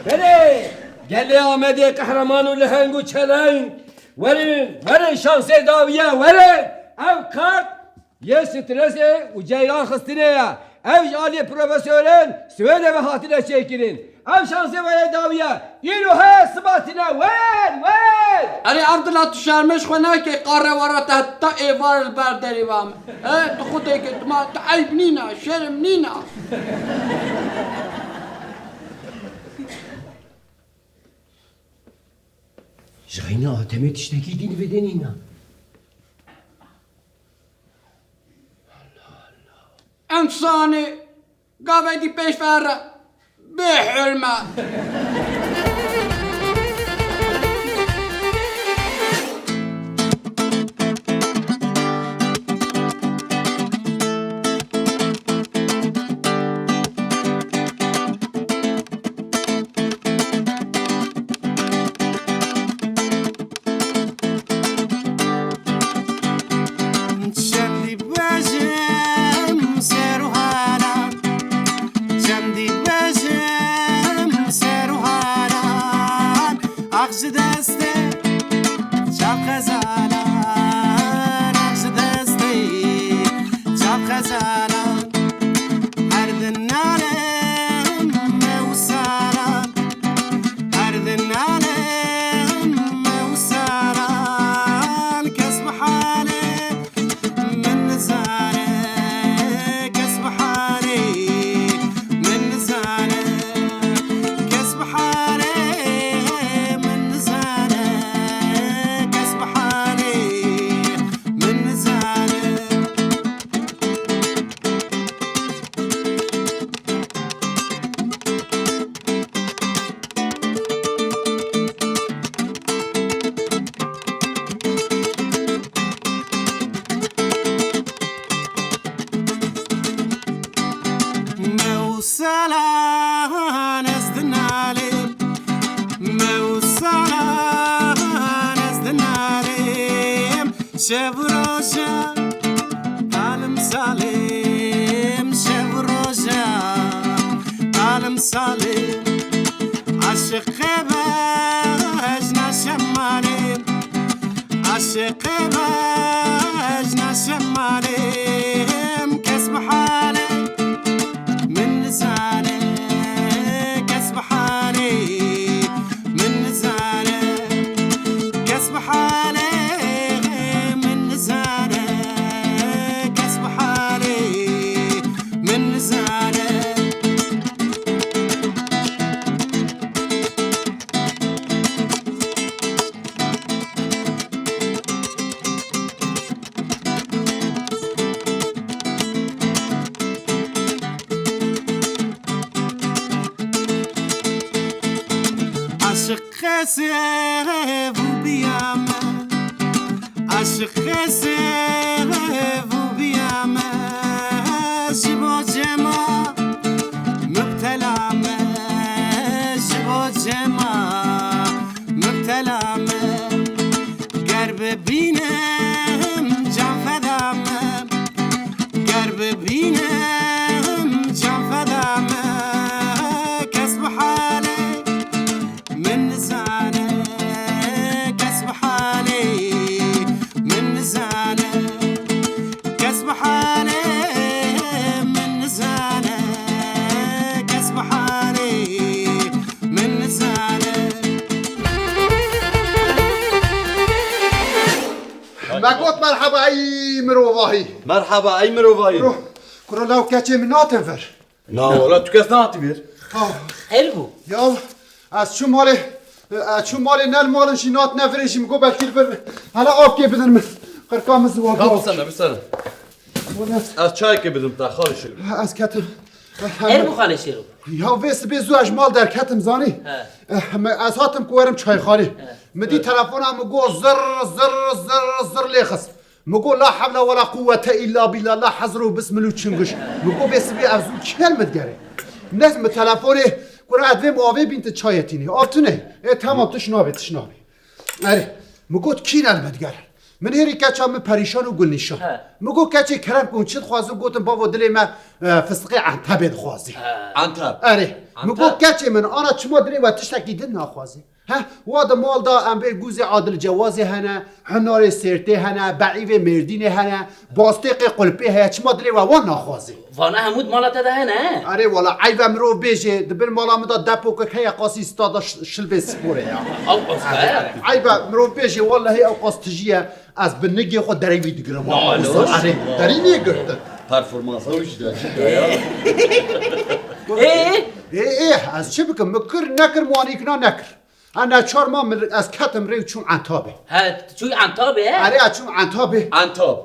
Belê! Gelê Amedê qehreman û leheng û çeleng. Werin, werin şansê dawiye, werin! Ev kart yê stresê û ceyran xistinê ye. Ev ji aliyê profesyonel Swêdê ve hatine çêkirin. Ev şansê we yê dawiye. Îro he sibatine. Wer, wer! Erê Evdila, tu şermê ji xwe nake, qarewara te heta êvar li ber derê ve me. He, tu xwedêke, tu ma, tu eyb nîna, şerm nîna. Ji xeyna Atemê tiştekî dî li vê de nîna. Însanê gavekî pêş ve here bê hurme. Çendî bêjim ser û halan, çendî bêjim ser û halan. Ax ji destê çav xezalan, ax ji destê çav xezalan. Her di nalê me û salan, her di nalê me û salan. Şev û roja talim salim, şev û roja talim salim. Aşiqê bejna şemalê, aşiqê bejna şemalê, kes bi halê min nizane, kes bi halê min nizane, kes bi halê min nizane, kes bi halê min nizane. Aşiqê sêv û biya me, aşiqê sêv û biya me, ji bo cema mubtela me, ji bo cema mubtela me. Ger bibînim can feda me, ger bibînim can feda me, kes bi halê min nizane, kes bi halê min nizane, kes bi halê min nizane, kes bi halê min nizane. Me got merheba ey mirovahî. Merheba ey mirovahî. Kuro, kuro law keçê min natin vir. Na wala tu kes nehatî vir. Ah. Xêr bû? Ya ez çûm malê, ez çûm malê ne li malin jî nat ne virê jî min got belkî li vir. Hele avkê bidin min. Qirka min ziwa. Ka bisene, bisene. Wala ez çayekê bidim te xalê Şêro. Ez ketim. Xêr bû xalê Şêro? Ya vê sibê zû ez ji mal derketim zanî. He. Eh, me, ez hatim ku werim çayxanê. He. Min dî telefona min got zirr, zirr, zirr, zirr lê xist. Min got, "La hewle wela quwwete illa billah, la hezr û bismil û çingiş." Min got, "Bê sibê ev zû kî el min digerê?" Ne, min telefonê, kura ez vê avê bîn tu çayê tînî. Av tune. Ê, tamam, tiş nabê, tiş nabê. Erê, min got, "Kî ne li min digerin?" Min hêrî keça min perîşan û Gulnîşan. He. Min got, "Keçê kerem kun çi dixwazin?" Gotin, "Bavo, dilê me, e, fistiqê Entebê dixwazî." He. Enteb. Erê. Min Enteb. Got, "Keçê min, ana çima dilê we tiştekî din naxwazî?" He, wa di mal da em bê gûzê Adil Cewazê hene, hinarê Sêrtê hene, beîvê Mêrdînê hene, bastêqê Qulpê heye, çima dilê we wan naxwazê? Vana hemû di mala te de hene, he? Erê wala eyb e mirov bêjê, di bin mala min de depokek heye qasî stada ş-, şilvê sporê ya. Ew qas heye? Eyb e mirov bêjê, wallahî ew qas tijî ye, ez bi nigê xwe derê wî digirim. Nalo. Erê, derî nê girtin. Performansa wî jî de ya. Ê? Ê, ê, ez çi bikim? Min kir nekir, min wan îkna nekir. Ha, neçar ma min, ez ketim rê û çûm Entabê. He, tu çûyî Entabê, he? Erê, ez çûm Entabê. Entab.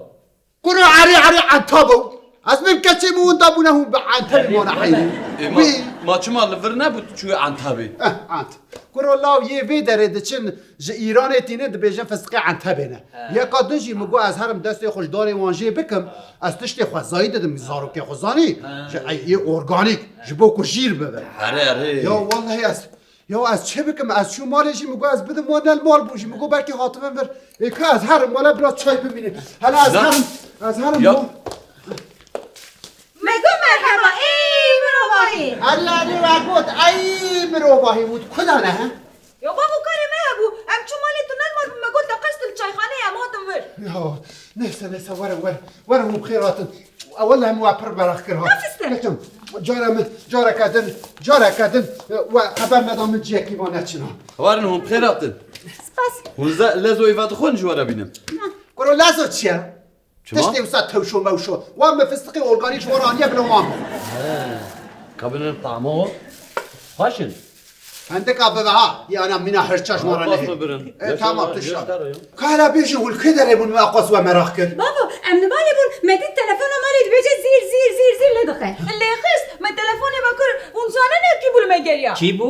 Kuro erê, erê, Entab o. Ez min keçê min winda bûne hûn bi Entabê mane heyrî. Ê, ma, Wî- ma çima li vir nebû tu çûyî Entabê? Eh, Ent. Kuro law yê vê derê diçin ji Îranê tînin dibêjin fistiqê Entebê ne. He. Yeka din jî min got ez herim destê xwe ji darê wan jê bikim. Ez tiştê xwezayî didim zarokê xwe zanî. He. Ji ey, yê organîk, ji bo ku jîr bibe. Erê, erê. Ya wallahî ez Ya ez çi bikim? Ez çûm malê jî, min got ez bidim wan, ne li mal bû jî. Min got belkî hatibin vir. Ê ka ez herim wele biraz çay bimîne. Hele ez Na- herim, ez herim Ya. mal. Me got merheba, ey mirovahî. Erê, erê, we got, ey mirovahî, wî ku da ne, he? Ya bavo, karê me hebû. Em çûm malê tu, ne li mal bû. Me got te qest li çayxaneyê, em hatin vir. Ya, neyse, neyse, werin, werin. Werin, hûn bi xêr hatin. Wele em we pir meraq kir ha. Nafiste. Keçim, cara min, careke din, careke din, e, we xeber neda min cihekî ma neçin ha. Werin hûn bi xêr hatin. Spas. Hûn ze-, lezo îva dixwin ji we re bînim. Kuro lezo çi ye? Çima? Tiştê wisa tewşo mewşo. Wan min fistiqê organîk ji we re aniye bila wan. He. Ka binin tamo. Xweş in. Fendika bibe ha, ya ana mîna hirça ji me re nehê. E, tamam, tu şa. Ka hele bêjin hûn li kê derê bûn me eqas we meraq kir? Bavo, em li malê bûn, me dît telefona malê dibêje zîr, zîr, zîr, zîr lê dixe. Lê xist, me telefonê me kir, hûn zanin ew kî bû li me geriya? Kî bû?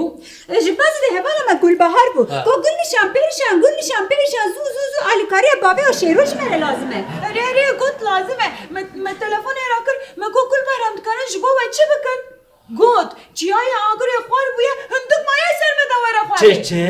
E, ji bazî de hevala me Gulbahar bû. Ha. Got, "Gulnîşan, perîşan, Gulnîşan, perîşan, zû, zû, zû, alîkariya bavê û Şêroş me re lazim e." Erê, erê, got lazim e. Me, me telefonê re kir, me got, "Gulbahar, em dikarin ji bo we çi bikin?" Got, "Çiyayê Agirê xwar bûye, hindik maye ser me de were xwarê." Çi, çi?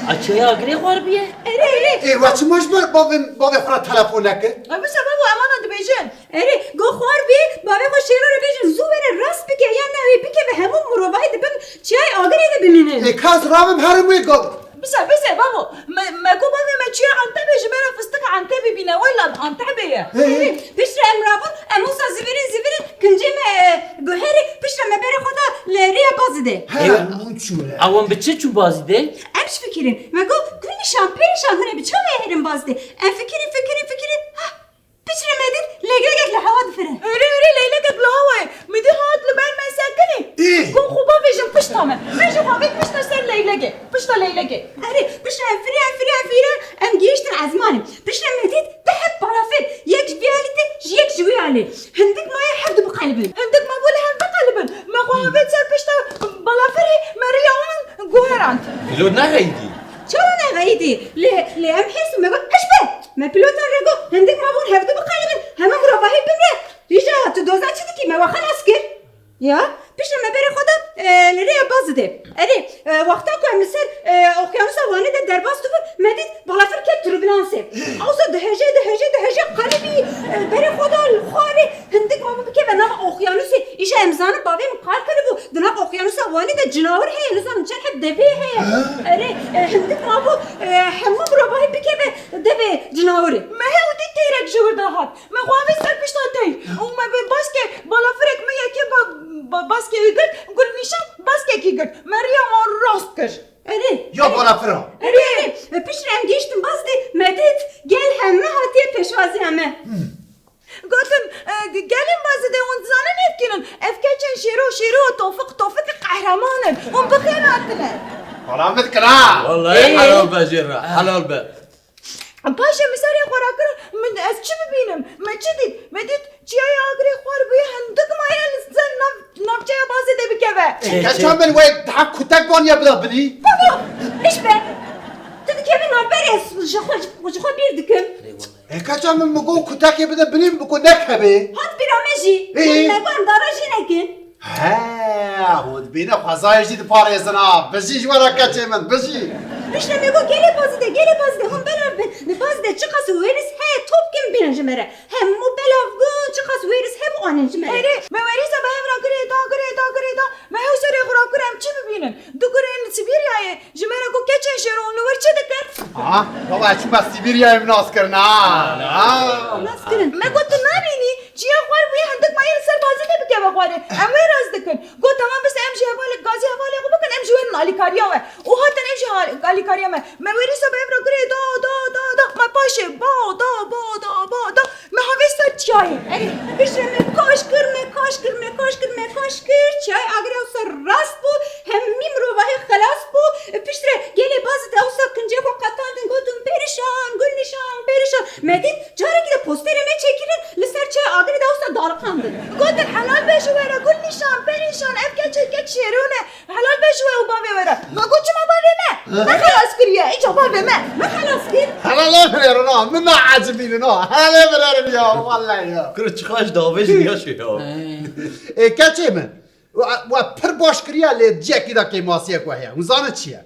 A çiyaya Agirê xwar bûye? Erê, erê. Ê, we çima ji ber bavê, bavê xwe re telefon nekir? E, wisa babo, em ana dibêjin. Erê, go xwar bûye, bavê xwe Şêro re bêjin, zû were rast bike, yan ne wê bikeve hemû mirovahî di bin çiyayê Agirê de bimînin. Ê, ka ez rabim herim wê gav. Bise, bise, babo. Me, me got bavê me çiya Entebê ji me re fistik Entebê bîne. Wela Entebê ye. He, he. Piştre em rabûn, em wisa zivirin, zivirin, kincê me, e, guherî, piştre me berê xwe da li rêya Bazidê. He, Ew-, hûn çûne. Ewan bi çi çû Bazidê? Em ji fikirîn. Me got, Gulnîşan, Perîşan hûn ê bi çawa herin Bazidê? Em fikirîn, fikirîn, fikirîn. Ha, Piştre me dît, leylekek li hewa difire. Erê, erê, leylekek li hewa ye. Min dî hat li ber me sekinî. Ê! Got, xwe bavêjin pişta me. Me jî xwe avêt pişta ser leylekê. Pişta leylekê. Erê, piştre em firiya, firiya, firiya, em gihîştin ezmanê. Piştre me dît, du heb balafir, yek ji vî alî tê, ji yek ji wî alî. Hindik maye hevdu biqelibin. Hindik mabû li hev biqelibin. Me xwe avêt ser pişta balafirê, me riya wan guherand. Pîlot nexeyidî. Çawa nexeyidî? Lê, lê em hêrs û me got, eş be! Me pîlotan re got, hindik mabûn hevdu biqelibin, hemû mirovahî bimre. Îja tu doza çi dikî? Me we xelas kir. Ya, piştre me berê xwe da, e, li rêya Bazidê. Erê, e, wexta ku em li ser, e, Okyanusa Wanê de derbas dibûn, me dît balafir ket turbulansê. Ewsa dihejê, dihejê, dihejê qelibî, e, berê xwe da li xwarê. Hindik mabû bikeve nav okyanusê. Îja em zanin bavê min qal kiribû. Di nav okyanusa Wanê de cinawir heye, nizanim çend heb devê heye. Ha? Erê, e, hindik mabû, e, hemû mirovahî bikeve devê cinawirê. Me he û dî têrek ji wir de hat. Me xwe avêt ser pişta tey. Û me bi baskê balafirek min yekê ba-, ba-, baskê wî girt, Gulnîşan baskekî girt. Me riya wan rast kir. Erê. Ya balafira. Erê, erê. E, piştre em gihîştin Bazidê, me dît gel heme hatiye pêşwaziya me. Hmm. Gotin, e, gelên Bazidê hûn dizanin ev kînin? Ev keçên Şêro, Şêro û Tofik, Tofik qehreman in. Hûn bi xêr hatine. Xwara min dikir ha. Wallahî helal be jê re, helal be. Paşê min serê xwe rakir, min ez çi bibînim? Me çi dît? Me dît çiyayê Agirê xwar bûye, hindik maye li ser nav, navçeya Bazidê bikeve. Ê, keça min wê daha kutek vaniye bida binî. Babo, iş be. Tu dikevî navberê, ez ji xwe, ji xwe bîr dikim. Ê, keça min, min got kutekê bide binî, min got nekeve. Hat bîra me jî. Ê. Me got em dara jî nekin. He, hûn dibîne xwezayê jî diparêzin ha. Bijî ji we re keçê min, bijî. Piştre me got gelê Bazidê, gelê Bazidê, hûn belav bin. Li Bazidê çiqas wêris heye top kim bînin ji me re. Hemû belav bûn, çiqas wêris hebû anîn ji me re. Erê, me werîsa bi hev re girê da, girê da, girê da. Me hew serê xwe rakir em çi bibînin? Du gurên Sîbîryayê. Ji me re got keçên Şêro hûn li wir çi dikin? Aha, baba, çûme Sîbîryayê min nas kirin, ha. Ha. Nas kirin. Me got, tu nabînî, çiya xwar bûye, hindik maye li ser Bazidê bikeve xwarê. Em wê rast dikin. Got, tamam, bes em jî hevalek gazî hevalê xwe bikin, em jî werin alîkariya we. Û hatin em jî hal-, alîkariya me. Me werîsa bi hev re girê da, da, da, da. Me paşê ba, da, ba, da, ba, da. Me havê ser çiyayê. Erê, piştre me kaş kir, me kaş kir, me kaş kir, me kaş kir. Çiyayê Agirê wisa rast bû, hemî mirovahî xelas bû. Piştre gelê Bazidê wisa kincê xwe qetandin, gotin, "Perişan, Gulnîşan, perişan." Me dît, carekî de posterê me çêkirin, li ser çiyayê Agirê de wisa daliqandin. Gotin, "Helal be ji we re, Gulnîşan, perişan, ev keçê keç Şêro ne." Helal be ji we û bavê we re. Me got, çima bavê me? Me xelas kiriye. Îca bavê me. Me xelas kir. Helalê min êrin ha. Min ne ecibînin ha. Helalê min êrin ya. Wallahî ya. Kuro çi xweş davêjin ya şu ya. Ê keçê min. We, we pir baş kiriye lê ciyekî de kêmasiyek we heye. Hûn zanin çi ye?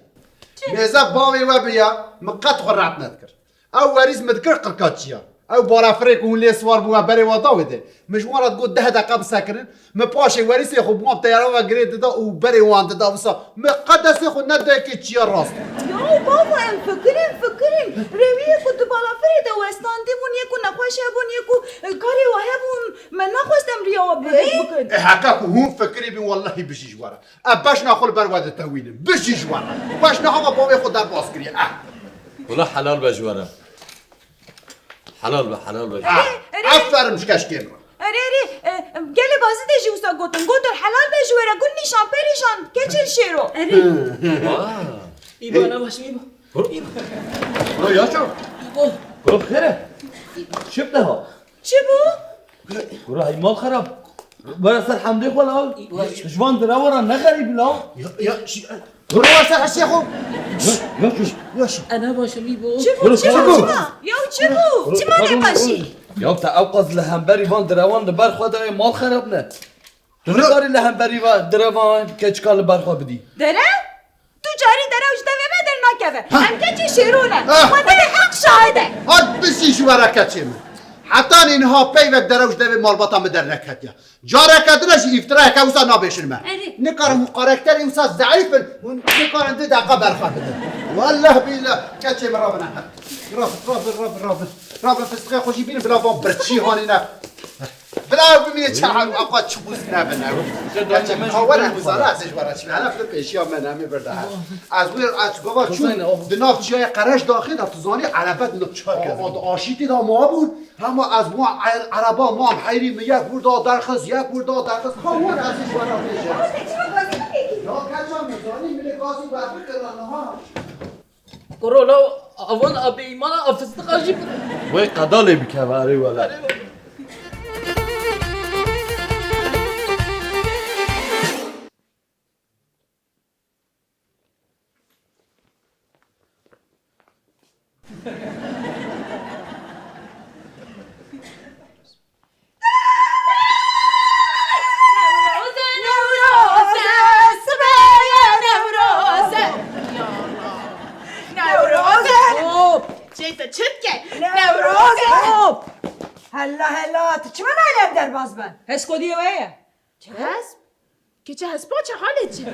Mêze bavê we bûya, min qet xwe rehet nedikir. Ew werîs min dikir qirka çiya. Ew balafirê ku hûn lê siwar bûne berê wan da wê de. Min ji wan re digot deh deqe bisekirin. Min paşê werîsê xwe bi wan teyara ve girê dida û berê wan dida wisa. Min qet destê xwe neda yekê çiya rast. Ya bavo, em fikirin, fikirin. Rêwiyê ku di balafirê de westandî bûn, yê ku nexweş hebûn, yê ku, e, karê we hebûn, me nexwest em riya we bi-, bikin. E, heke ku hûn fikirî bîn, wellahî bijî ji we re. E, beşna xwe li ber we ditewînim. Bijî ji we re. Beşna xwe bavê xwe derbas kiriye. Eh. Wela helal be ji we re. Helal be, helal be. Ah, erê, erê. Aferin ji keşkê min. Erê, erê, e, gelê Bazidê jî wisa gotin. Gotin, "Helal be ji we re, Gulnîşan, perîşan, keçên Şêro." Erê. Aa. Îba, ne baş, Îba. Kuro, kuro yaşa. Kuro xêre. Şip daha. Çi bû? Kuro, hey mal xerab. Were ser hemdê xwe la. Ji van dire were ne xerîb la. Ya, ya, şi-, Kuro were ser hemdê xwe. Ya, ya, ya. Ana başım iyi bu. Çi bû? Kuro, çi bû? Kuro. Çima? Ya çi bû? Çima ne başî? Ya te ew qas li hemberî van direwan li ber xwe dayê mal xerab ne. Tu nikarî li hemberî va-, direvan keçika li ber xwe bidî. Dere? Tu carî derew ji devê me dernakeve. Ha. Em keçê Şêro ne. Ha. Xwedê heq şahid e. Hat bisî ji we re keçê min. Heta niha peyvek derew ji devê malbata min derneketiye. Careke din e jî îftirayeke wisa nabêjin me. Erê. Nikarin hûn karakterê wisa zeîf in, hûn nikarin du deqa berxwe bidin. Wellah billah, keçê min rabin heqet. Rabin, rabin, rabin, rabin. Rabin fistixê xwe jî bînin, bila van birçî hanîne. Bila ew bimîne çi hal û ew qas çi qûs nebin ew. Keçê min, ka were hizara ez ê ji we re çi bînim. Hele tu pêşiya me ne, em ê vir de he. Ez wê, ez gava çûm di nav çiyayê Qereş daxê de, tu zanî erebe di nav çiya kevin. Aşîtî de mabûn. Hema ez wan er-, ereba mam heyrî min yek wir da derxist, yek wir da derxist. Ha wan ez ê ji we re bêjim. Ya keça min zanî min ê gazî we bikira niha. Kuro lo, avan a bêîmana a fistiqa jî. Wê qeda lê bikeve erê wele. Newroze, Newroze, sibe ye Newroze. Ya Allah. Newroze. Hop. Şey te çit ke. Newroze. Hop. Hella hella, tu çima nayê em derbas bin? Heskodiyê we ye? Çi hesp? Keçe hespa çi halê çi?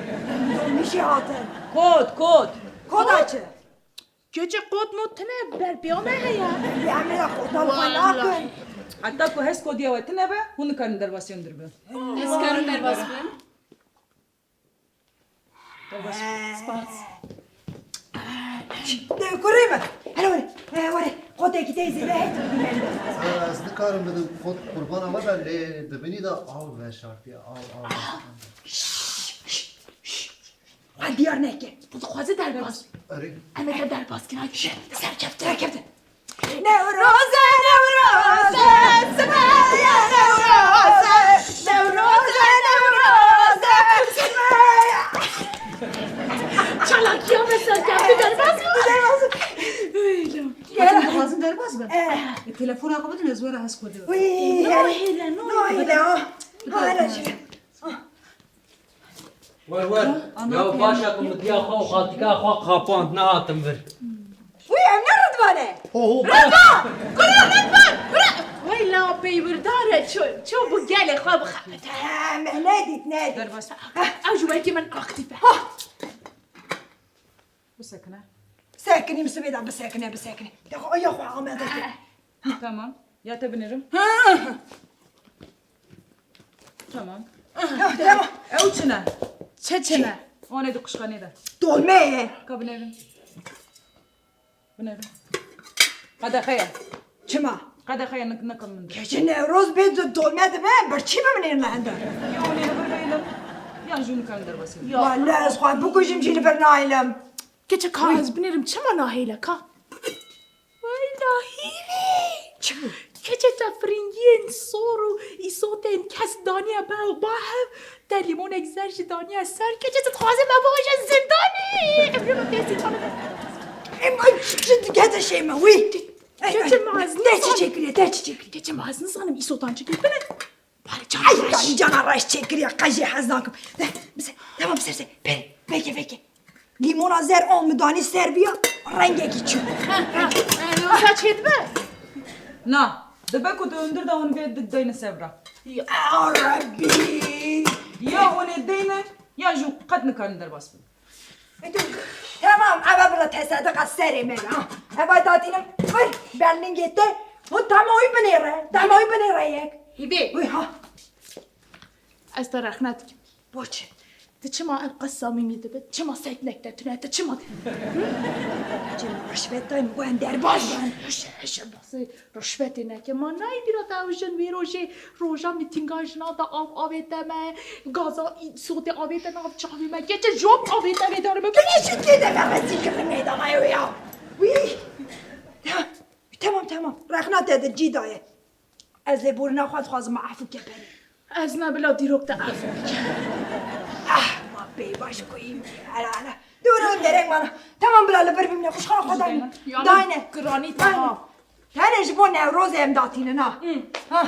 Domîşî hatin. Kot, kot. Koda çi? Keçe kot mot tine ber pêya me heye. Em ê qota li xwe nakin. Heta ku heskodiya we tine be, hûn nikarin derbasî hûn dibin. Ez karim derbas bim. Spas. Kurê min. Hele were. He, were. Qotekî te zêde heye tu bî mende. Ez nikarim bidim qot qurbana we be, lê di binî de av veşartiye. Av, av. Wan diyar neke. Tu dixwaze derbas. Erê. Em ê te derbas kin. Hadi. Serkeftin. Serkeftin. Newroze, Newroze, sibe ye Newroze. Newroze, Newroze, sibe ye. Çalakiya me serkeftin, derbas bû. Derbas bû. Öyle. Hocam, dixwazin derbas bin. Eh. E, telefona xwe bidin, ez were hes kode. Wî, no hêle, no hêle. Hala jî. Wer wer. Ya baş e ku min diya xwe û xaltika xwe qapand, nehatim vir. Wî, ev ne Ridvan e? Ho, ho, Ridvan! Kura Ridvan! Kura! Wey la peywirdar e, ço, ço bu gelê xwe bixebite. He, me nedît, nedît. Derbas. Ew ji wekî min aktîf e. Ha! Bisekine. Sekinî, min sibê de bisekine, bisekine. Ya xwe, ya xwe amade kir. Tamam. Ya te binêrim. Tamam. Tamam. Ew çi ne? Çi çi ne? Wan ê di quşxanê de. Dolme ye. Ka binêrim. Binêrim. Qedexe ye. Çima? Qedexe ye, nik-, nikim min de. Keçê Newroz bê di dolme dibe, birçî bimînin li hende. Ya wan ê li vir bêlim, yan jî nikarin derbasî. Ya. Wele ez xwe bikujim jî li vir naylim. Keçe ka ez binêrim, çima nahêle ka? Wey nahîlî! Çi bû? Keçe te firingiyên sor û îsotên kes daniye ber û ba hev, te lîmonek zer jî daniye ser. Keçe tu dixwazî me biaje zindanê? Em ê me têsî xwe bide. Em, ay, çi, çi, gete şey me, wî. Keçe ma ez nizanim. Te çi çêkiriye, te çi çêkiriye? Keçe ma ez nizanim îsotan çi kiribine. Bari can reş. Ay, ay, cana reş çêkiriye, qey jê hez nakim. De, bise, tamam, bise, bise. Pere, veke, veke. Lîmona zer an min danî ser biya, rengekî çû. Wisa çêdibe? Na, dibe ku tu hundir de hûn vê di-, deyne ser bira. Ya Rebbî! Ya hûn ê deyne, ya jî qet nikarin derbas bin. E tu, temam, eve bila tesediqa serê me be, ha. Eva datînim, vir, berlingê te, hûn tamawî binêre, tamawî binêre yek. Hîvê. Wî ha. Ez te rexne dikim. Bo çi? Tu çima ev qas samîmî dibit? Çima seknek te tune? Tu çima? Çima rişvet dayim, ku em derbas bin? Hişe, hişe, basê rişvetê neke. Ma nayê bîra te ew jin vê rojê, roja mîtînga jina de av avête me, gaza î-, sotê avête nav çavê me. Keçe jop avête vê darê me. Tu ne jin tê de me rezîl kirin meydana ew ya. Wî. Ya, temam, temam. Rexna te di cî daye. Ez lêborîna xwe dixwazim, me efû ke perê. Ez ne bila dîrok te efû bike. Ah, ma bêbaş koyî min. Hele, hele. Dûr û dereng mana. Tamam bila li vir bimne. Xwişxana xwe dayne. Dayne. Giranî tamam. Tenê ji bo Newrozê em datînin ha. Hı. Ha.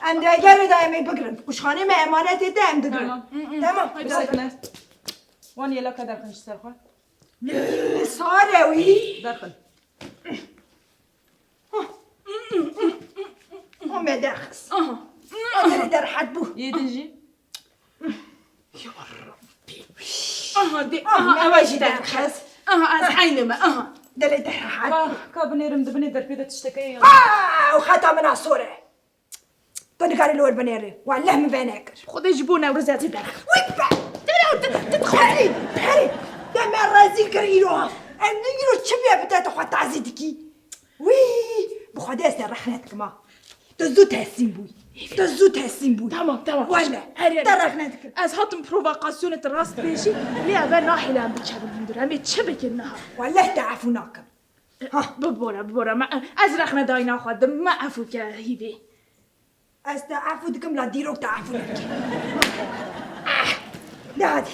Em di egerê de em ê bigirin. Xwişxanê me emanetê te em digirin. Tamam. Hı, hı. Tamam. Hadi. Bisekine. Wan yelaka derxin ji ser xwe. Li sare wî. Derxin. Ha me derxist. Aha. Derê derhet bû. Yê din jî. Ya Rabbî. Aha, de, aha, aha, ew jî derxist. Aha, ez eynime, aha. Derê derhet. Ka, ka binêrim, di binê derpê de tiştekê ye. Aa, û xeta min a sor e. Tu nikarî li wir binêrî. Waleh min venekir. Xwedê ji bo Newrozê ez ê derxim. Wî be! Dera, tu, tu dixwazî. Perî, perî. Te me rezîl kir îro. Em ne îro çi bûye bi te tu xwe tazî dikî? Wî, bi Xwedê ez te rehne dikim ha. Tu zû teslîm bûyî. Tu zû teslîm bûyî. Tamam, tamam. Wele, erê, te erê. Rehne dikim. Ez hatim provokasyonê tu rast bêjî. Lê ev e nahêle em biçevin hundir. Em ê çi bikin niha? Waleh te efû nakim. Ha. Bibore, bibore. Me, ez rexne dayîna xwe dim. Me efû ke hîvê. Ez te efû dikim, la dîrok te efû neke. Ah, de hadî.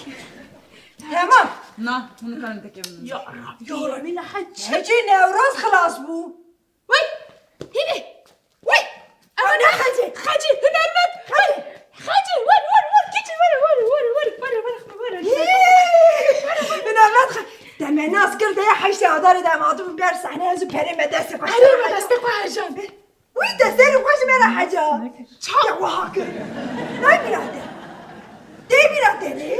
Tamam. Na, hûn karin tekevin. Ya Rabbî. Ya Rabbî, ne hecî. Hecî Newroz xilas bû. Wey, hîvê. Wey. Ew ne Xecî. Xecî, hunermend. Xecî. Xecî, wer, wer, wer, keçî, wer, wer. Hî. Hunermend Xe-, te me nas kir, de ya heştê Adarê de em hatibûn ber sehne, ez û Perê me destê xwe. Perê me destê xwe hejan. Wî te serê xwe ji me re heca. Çawa wiha kir? Nayê bîra te. Tê bîra te lê?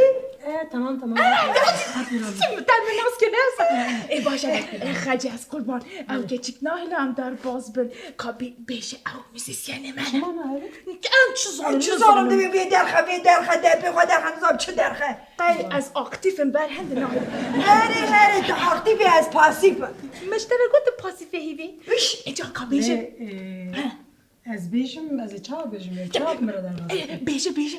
E, tamam, tamam. Çi te min nas kir, ne sa? Ê, baş e. Ê, Xecê, ez qurban. Ew keçik nahêle em derbas bin. Ka bê-, bêje ew muzîsyenê me ne. Çima nahêle? Em çi zanim, çi zanim, divê vê derxe, vê derxe, depê xwe derxe, nizam çi derxe. Qey ez aktîf im, ber hende nahêle. Erê, erê, tu aktîf î, ez pasîf im. Me ji te re got tu pasîf î hîvî. Îş. Ê, ca ka bêje. Lê, e, ez bêjim, ez ê çawa bêjim? Ê, çawa min re derxist? Ê, bêje, bêje.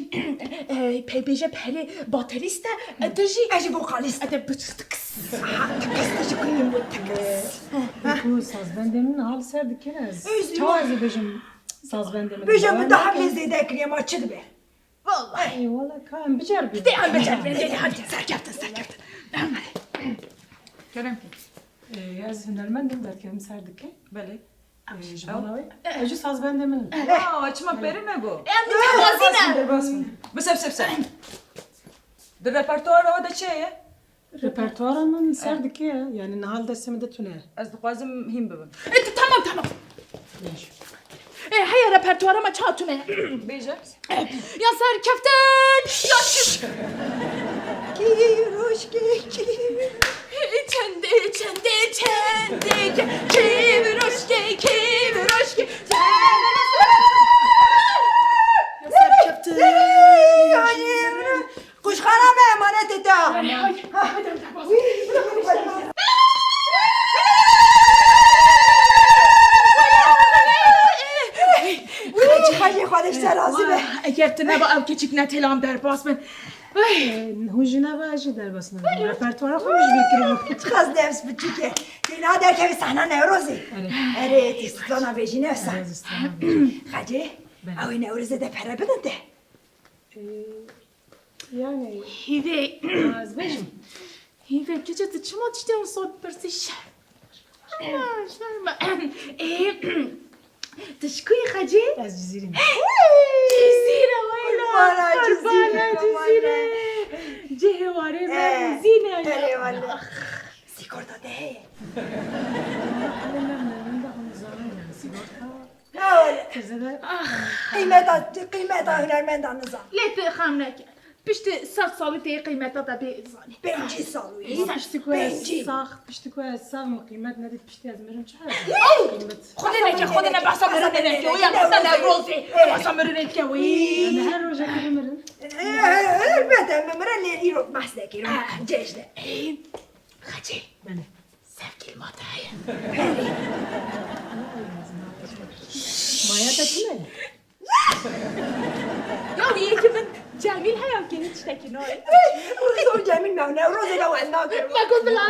Ê, pe-, bêje Perê baterîst e, e, tu jî. Ez jî vokalîst. E, de biç-, tikis. Ha, tikis, tu jî kuyên wê tikis. Ku sazbendê min hal ser dikir ez. Çawa ez ê bêjim sazbendê min? Bêje min daha bê zêde kiriye, ma çi dibe? Vallahi. Ey, wala ka em biceribînin. Dê em biceribînin. Dê, dê, hadi, serkeftin, serkeftin. Kerem ki. Ee, ez hunermend im, derkevim ser dikê. Belê. Ee, ji bona wê. Ee. Ew jî sazbendê min in. Aa, çima peri me got? Em dixwazîne. Derbas bin. Bise, bise, bise. Di repertuara we de çi ye? Repertuara min ser dikê, yani niha li destê min de tune ye. Ez dixwazim hîn bibim. E, t-, tamam, tamam. Bêj. E, heye repertuara me çawa tune ye? Bêje. E, ya serkeftin, ya çi? Kî rojkê, kî. Çendê, çendê, çendê, kî rojkê, kî rojkê. Ya serkeftin. Quşxana me emanetê te. Hadi, hadi, hadi, hadi. Xecê, Xwedê ji te razî be. Eger tu neba ev keçik ne têlan derbas bin. Hûn jî neba ez jî derbas nabim. Repertuara xwe min ji bîr kiribû. Çiqas nefs biçûk e. Têna derkevî sehna Newrozê. Erê. Erê, tê strana bêjî nefsa. Erê, ez strana bêjî. Xecê, ew ê Newrozê de pere bidin te. Ee, Yani, Hîvê. Ha, ez bêjim. Hîvê, keçe tu çima tiştê wisa dipirsî? Şerm. Şerm. Ê, tu ji ku yî Xecê? Ez Cizîrî me. Cizîre, weyla. Qurbana Cizîre. Cihê warê me, eh, Cizîre. Erê wele. Sigorta te heye? Hele me, me, me de hûn zanin yani, sigorta. Qîmeta, qîmeta hunermenda nizam. Lê tu xem neke. Piştî sed salî tê qîmeta te bê zanî. Pêncî sal û yî. Piştî ku ez sax, piştî ku ez sax min qîmet nedît, piştî ez mirim çi qîmet? Xwedê neke, Xwedê ne, behsa mirinê neke. Wî ya behsa Newrozê. Behsa mirinê dike wî. Em her rojekê bimirin. Elbet em bimirin, lê îro behs nekî. Cejne. Xecê. Belê. Sevgilî ma te heye? Maya te tune ye? Ya yekî min Cemîl heye, kêrî tiştekî nayê. Rûzo Cemîl me, Newrozê de wenda kir. Me got bila.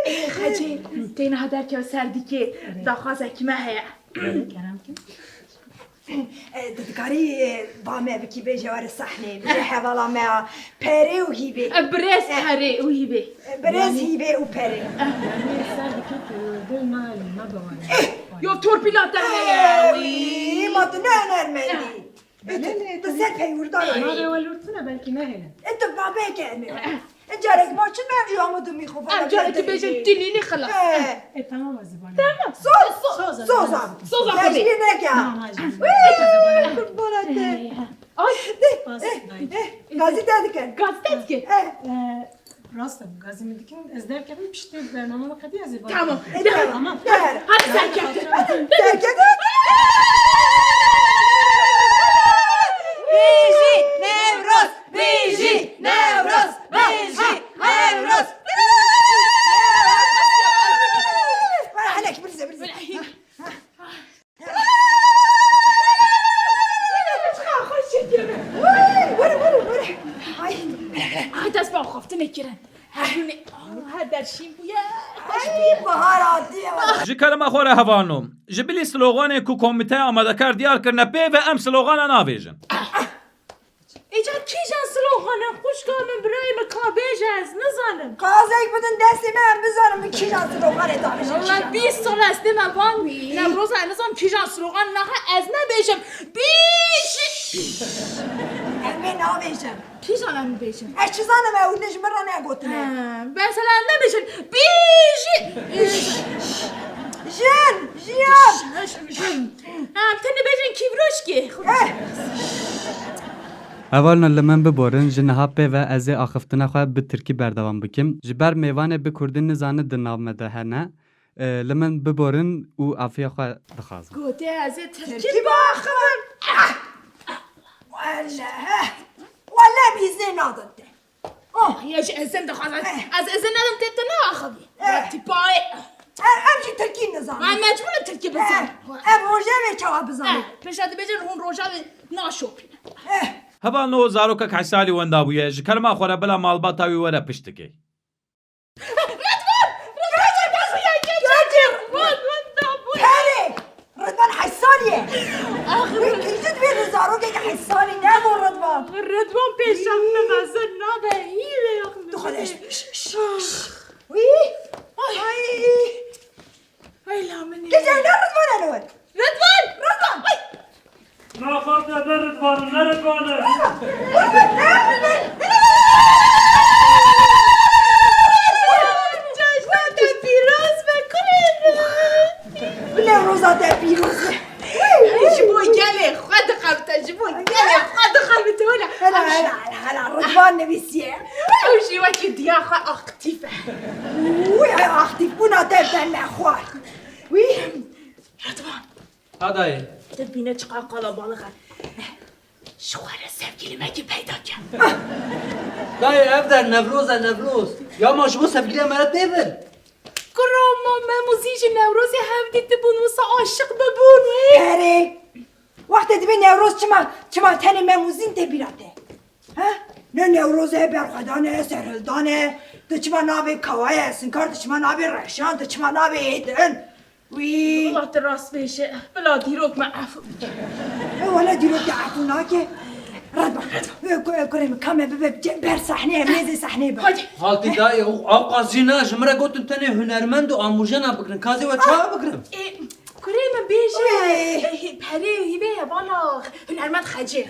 Ê, Xecê, têna derkev ser dikê, daxwazekî me heye. Kerem ki. E, tu dikarî, e, ba me bikî, bêje were sahneyê, bêje hevala me a Perê û Hîvê. E, birêz Perê û Hîvê. E, birêz Hîvê û Perê. Yanî ser dikî tu dil na, na bawanî. Eh! Yo torpîla te heye. Eh, wî, ma tu ne hunermendî. Belê, tu ser peywirdan. Ma be welûrtine belkî nehêle. E tu babeke em ê. E carek ma çi me ya mı dumi xo. Em carek bêjin tilî ne xila. E tamam ez ê bana. Tamam. Soz. Soz. Soz abi. Soz abi. Tecrî ne ya. Kurban ate. Ay. Gazete dikin. Gazete dikin. Rast e, gazî min dikin, ez derkevim piştî bername min qedî ez ê bana. Tamam. E, tamam. Tamam. Hadi sen gel. Sen gel. Bijî Newroz, bijî Newroz, bijî Newroz. Hele hele, birizê, birizê. Ay, were, were, were. Ay. Ay, dest bi axaftinê kirin. Her gün, ah, her der şîn bûye. Ay, bahar hatiye. Ji kerema xwe re hevalno. Ji bilî sloganê ku komîteya amadekar diyar kirine pê ve em slogana navêjin. Îcar kîjan slogan e, xwişka min, birayê min, ka bêje, ez nizanim. Qazek bidin destê me, em bizanim min kîjan sloganê davêjin. Wele bîst sal ez tême van. Wî. Newroza ez nizanim kîjan slogan naxe, ez nebêjim. Bîş. Em ê navêjin. Kîjan em bêjin? Ez çi zanim, ew ne ji min re negotine. He, mesela em nebêjin. Bîş. Jin, jiyan. Jin. Ha, em tenê bêjin kîvroşkê. Eh. Hevalno, li min biborin, ji niha pê ve ez ê axiftina xwe bi tirkî berdewam bikim. Ji ber mêvanê bi kurdî nizane di nav me de hene. E, li min biborin û afiya xwe dixwazim. Gotê ez ê tirkî biaxivim. Wele, wele bîzê nadin te. Oh, ya ji ezin dixwazim. Eh. Ez ezin nadim te, tu neaxivî. Eh. Tîpayê. Eh, em jî tirkî nizanin. Em mecbûr in tirkî bizanin. Eh, em rojevê çawa bizanin? Eh, pêşa dibêjin hûn rojevê naşopînin. Eh. Hevalno, zarokek heşt salî wenda bûye, ji kerema xwe re bila malbata wî were piştikê. Ridvan! Ridvan! Ridvan! Ridvan! Perê! Ridvan heşt salî ye. Ax, wî kîjit wî li zarokek heşt salî nebû Ridvan. Ridvan pêşang min mezin nabe, hîrê ax min. Tu xwe leş. Wî. Ay. Ay. Ay la min. Gece ne Ridvan alo? Ridvan! Ridvan! Ay. Naxwazte ne Ridvan, ne Ridvan e. Cejna te pîroz be kurê min. Newroza te pîroz be. Ji bo gelê xwe dixebite, ji bo gelê xwe dixebite wela. Hela, hela, hela, hela, Ridvan nivîsiye. Ew jî wekî diya xwe aktîf e. Wî, ew aktîfbûna te te nexwar. Wî, Ridvan. Ha dayê. Tu bîne çiqas qalabalix e. Ji xwe re sevgîlimekî peyda ke. Dayê, ev der Newroz e, Newroz. Ya ma ji bo sevgîliya me re tê vir? Kuro, ma Memûzî ji Newrozê hev dîtibûn, wisa aşiq bibûn. Erê. Wextê dibê Newroz çima, çima tenê Memûzîn tê bîra te? He? Ne Newroz e, berxwedan e, serhildan e. Tu çima nabê Kawaya Sinkar, tu çima nabê Reşan, tu çima nabê Êdin? Wî. Wela tu rast bêje. Bila dîrok me efû bike. E, wele dîrok te efû nake. Red be. E, ku-, e, kurê min, ka me bibe ce-, ber sahneyê, em nêzê sahneyê be. Hadi. Xaltî dayê, ew, ew qas jî ne, ji min re gotin tenê hunermend û amûjena bigirin. Ka ez ê we çawa bigirim? E, kurê min bêje, Wê. e, perê hîvê hebana hunermend xecê.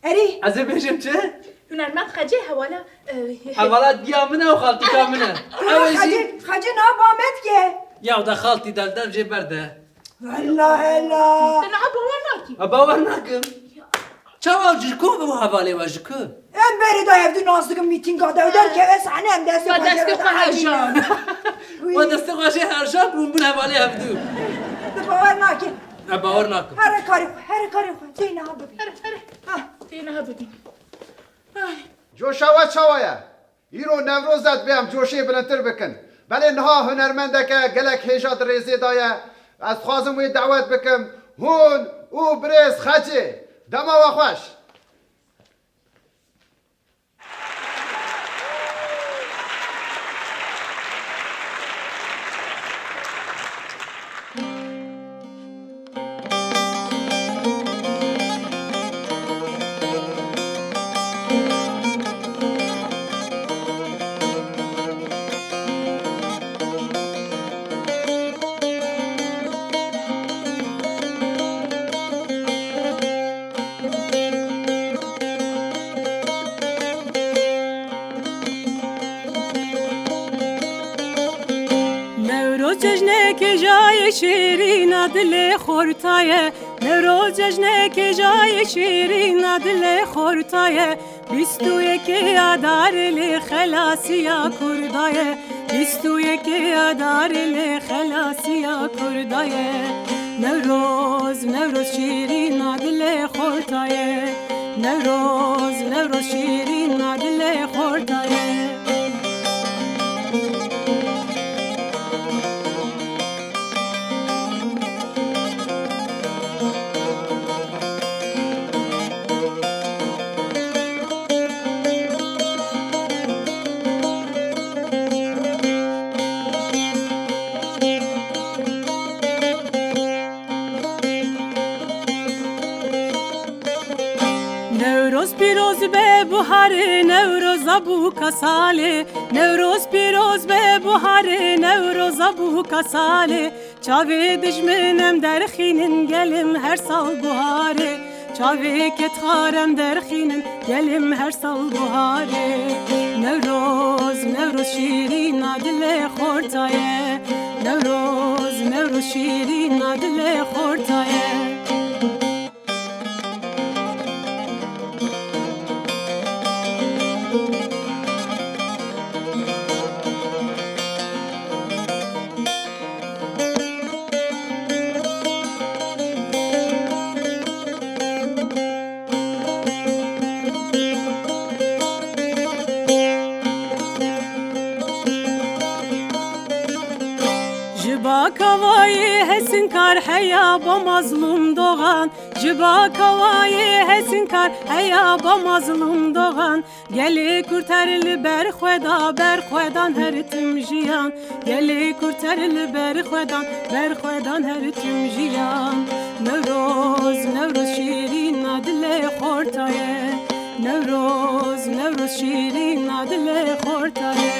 Erê. Ez ê bêjim çi? Hunermend xecê hevala, e, Hevala diya min e û xaltîka min e. Ew ê jî Xecê, xecê niha ba me dike. Ya da xaltî del del jê berde. Hela, hela. Tu niha bawer nakî. Ha, bawer nakim. Çawa ji ku bi hevalê we ji ku? Em berê de hevdû nas dikin mîtînga de. Ew derkeve sahne em destê Ma xwe destê jê xwe re herjan. Wî. We destê xwe jê herjan bûn bûn hevalê hevdû. Tu bawer nakî. Ha, bawer nakim. Here karê xwe, here karê xwe. Tê niha bibî. Here, here. Ha. Tê niha bibî. Ay. Coşa we çawa ye? Îro Newroz e, divê em coşê bilindtir bikin. Belê niha hunermendeke gelek hêja di rêzê de ye. Ez dixwazim wê dawet bikim. Hûn û birêz Xecê. Dema we xweş. Cejneke jayê şêrîna dilê xortaye, Newroz cejneke jayê şêrîna dilê xortaye. Bîst û yekê Adarê lê xelasiya Kurda ye, bîst û yekê Adarê lê xelasiya Kurda ye. Newroz, Newroz şêrîna dilê xortaye, Newroz, Newroz şêrîna dilê xortaye. Newroz pîroz be buharê, Newroza bûka salê. Newroz pîroz be buharê, Newroza bûka salê. Çavê dijmin em derxînin, gelim her sal buharê. Çavê kedxar em derxînin, gelim her sal buharê. Newroz, Newroz şîrîna dilê xortaye. Newroz, Newroz şîrîna dilê xortaye. Ji ba Kavayê Hesinkar heya ba Mazlûm Dogan, ji ba Kavayê Hesinkar heya ba Mazlûm Dogan. Gelê kurter li ber xwe da, ber xwe dan her tim jiyan. Gelê kurter li ber xwe dan, ber xwe dan her tim jiyan. Newroz, Newroz şîrîna dilê xortaye. Newroz, Newroz şîrîna dilê xortaye.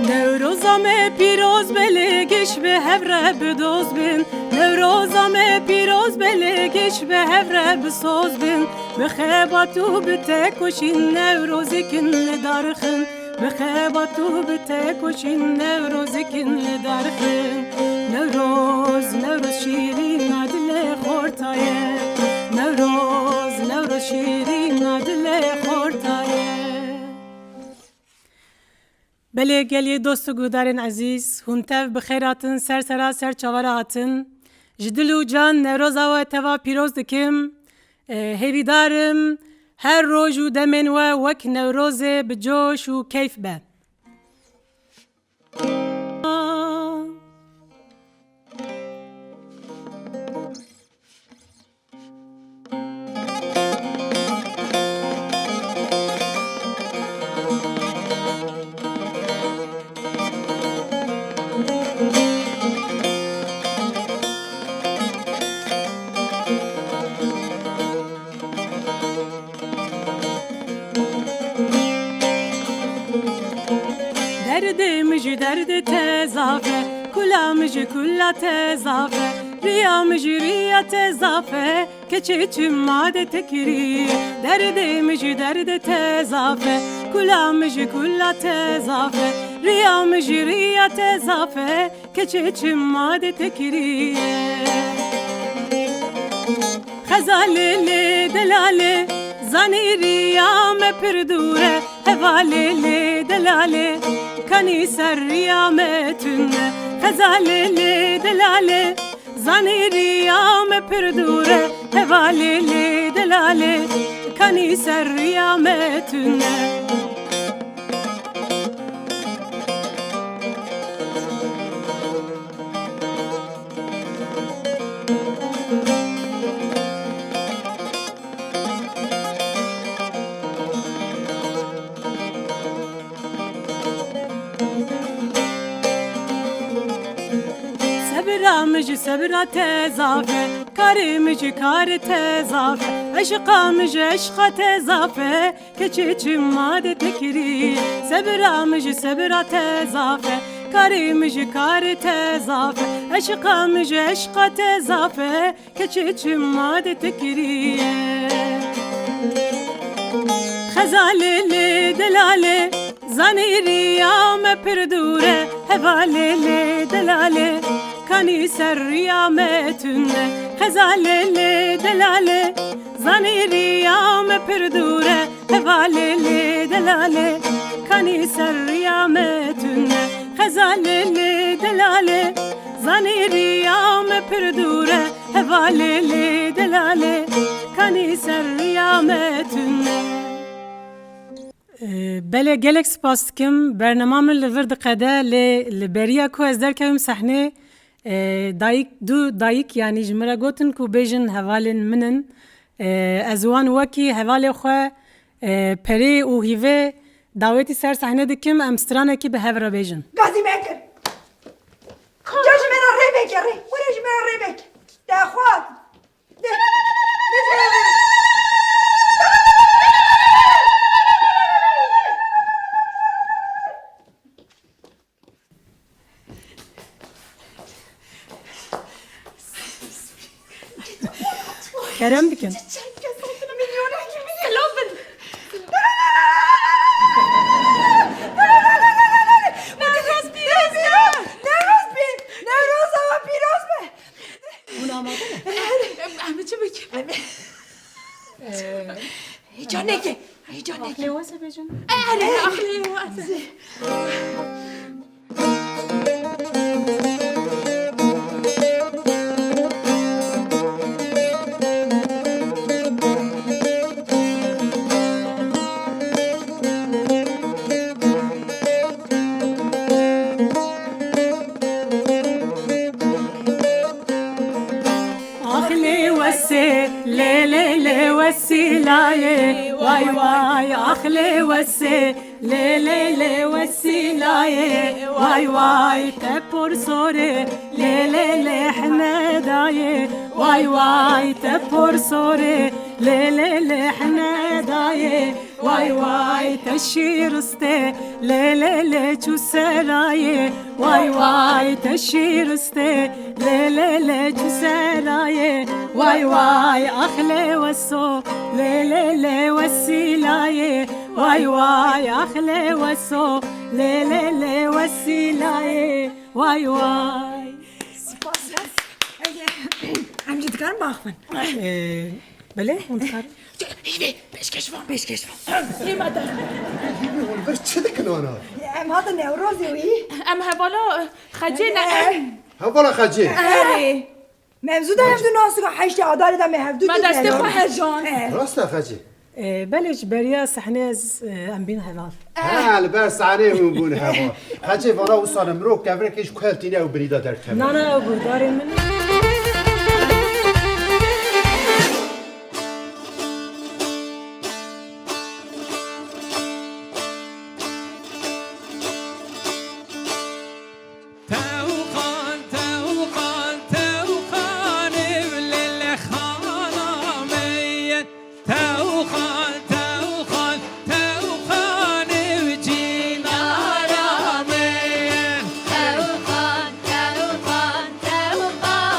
Newroza me pîroz be, lê giş bi hev re bi doz bin. Newroza me pîroz be, lê giş bi hev re bi soz bin. Bi xebat û bi tekoşîn Newrozikin li dar xin. Bi xebat û bi tekoşîn Newrozikin li dar xin. Newroz, Newroz şîrîna dilê xortaye. Newroz, Newroz şîrîna dilê xortaye. Belê gelê dost û guhdarên ezîz, hûn tev bi xêr hatin, ser sera ser çavara hatin. Ji dil û can Newroza we teva pîroz dikim. E, hêvîdar im her roj û demên we wek Newrozê bi coş û keyf be. Derdê min ji derdê te zaf e, kula min ji kula te zaf e, riya min ji riya te zaf e, keçê çima de te kiriye. Derdê min ji derdê te zaf e, kula min ji kula te zaf e, riya min ji riya te zaf e, keçê çima de te kiriye. Xezalê lê delalê, zanî riya me pir dûr e. Hevalê lê delalê, kanî ser riya me tune. Xezalê lê delalê, zanî riya me pir dûr e. Hevalê lê delalê, kanî ser riya me tune. Bira min ji sebira te zaf e, karê min ji karê te zaf e, eşiqa min ji eşqa te zaf e, keçê çima de te kiriye. Sebira min ji sebira te zaf e, karê min ji karê te zaf e, eşiqa min ji eşqa te zaf e, keçê çima de te kiriye. Xezalê lê delalê, zanî riya me pir dûr e, hevalê lê delalê, kanî ser riya me tune. Xezalê lê delalê, zanî riya me pir dûr e, hevalê lê delalê, kanî ser riya me tune. Xezalê lê delalê, zanî riya me pir dûr e, hevalê lê delalê, kanî ser riya me tune. Ee, belê, gelek spas dikim. Bernama min li vir diqede, lê li beriya ku ez derkevim sehnê, ee, dayik, du dayik, yanî ji min re gotin ku bêjin hevalên min in. Ee, ez wan wekî hevalê xwe, ee, perê û hîvê dawetî ser sehnê dikim, em stranekî bi hev re bêjin. Gazî mekir. Ca ji me re rê veke, rê. Were ji me re rê veke. Te xwar. De, de ji me re rê veke. Kerem bikin. Çiçek kes hatine milyona gibi. Silav bin. Newroz pîroz be. Newroz pîroz be. Newroz awa pîroz be. Hûn amade ne? Em, em çi bikin? Ee, Heyecan neke. Heyecan neke. Axlê wese bêjin. Erê, axlê wese. Axlê wesê, lê lê lê wesîlayê, way way, axlê wesê, lê lê lê wesîlayê, way way, te por sorê, lê lê lê hemedayê, way way, te por sorê, lê lê lê hemedayê. Way way te şîristê, lê lê lê çû serayê. Way way te şîristê, lê lê lê çû serayê. Way way axlê weso, lê lê lê wesîlayê. Way way axlê weso, lê lê lê wesîlayê. Way way. Spas. Em jî dikarin baxivin. Ee, belê, hûn dikarin. Hîvê, pêşkêş van. Pêşkêş van. Hê me de. Hûn vir çi dikin ana? Em hatin Newrozê wî. Em hevala, e, Xecê ne. Hevala Xecê. Erê. Mevzu da hevdu nasika heştê Adarê de me hevdu. Me destê xwe hejan. Rast e Xecê. Ee, belê ji beriya sehnê ez, e, em bîn heval. Ha, li ber sehnê hûn bûn heval. Xecê vana wisa ne mirov kevirek ji ku hev tîne ew birî de derkeve. Na, na, ew guhdarên min. Tewxan, tewxan, tewxan ev lele xana me ye. Tewxan, tewxan, tewxan ev cînara me ye. Tewxan, tewxan, tewxan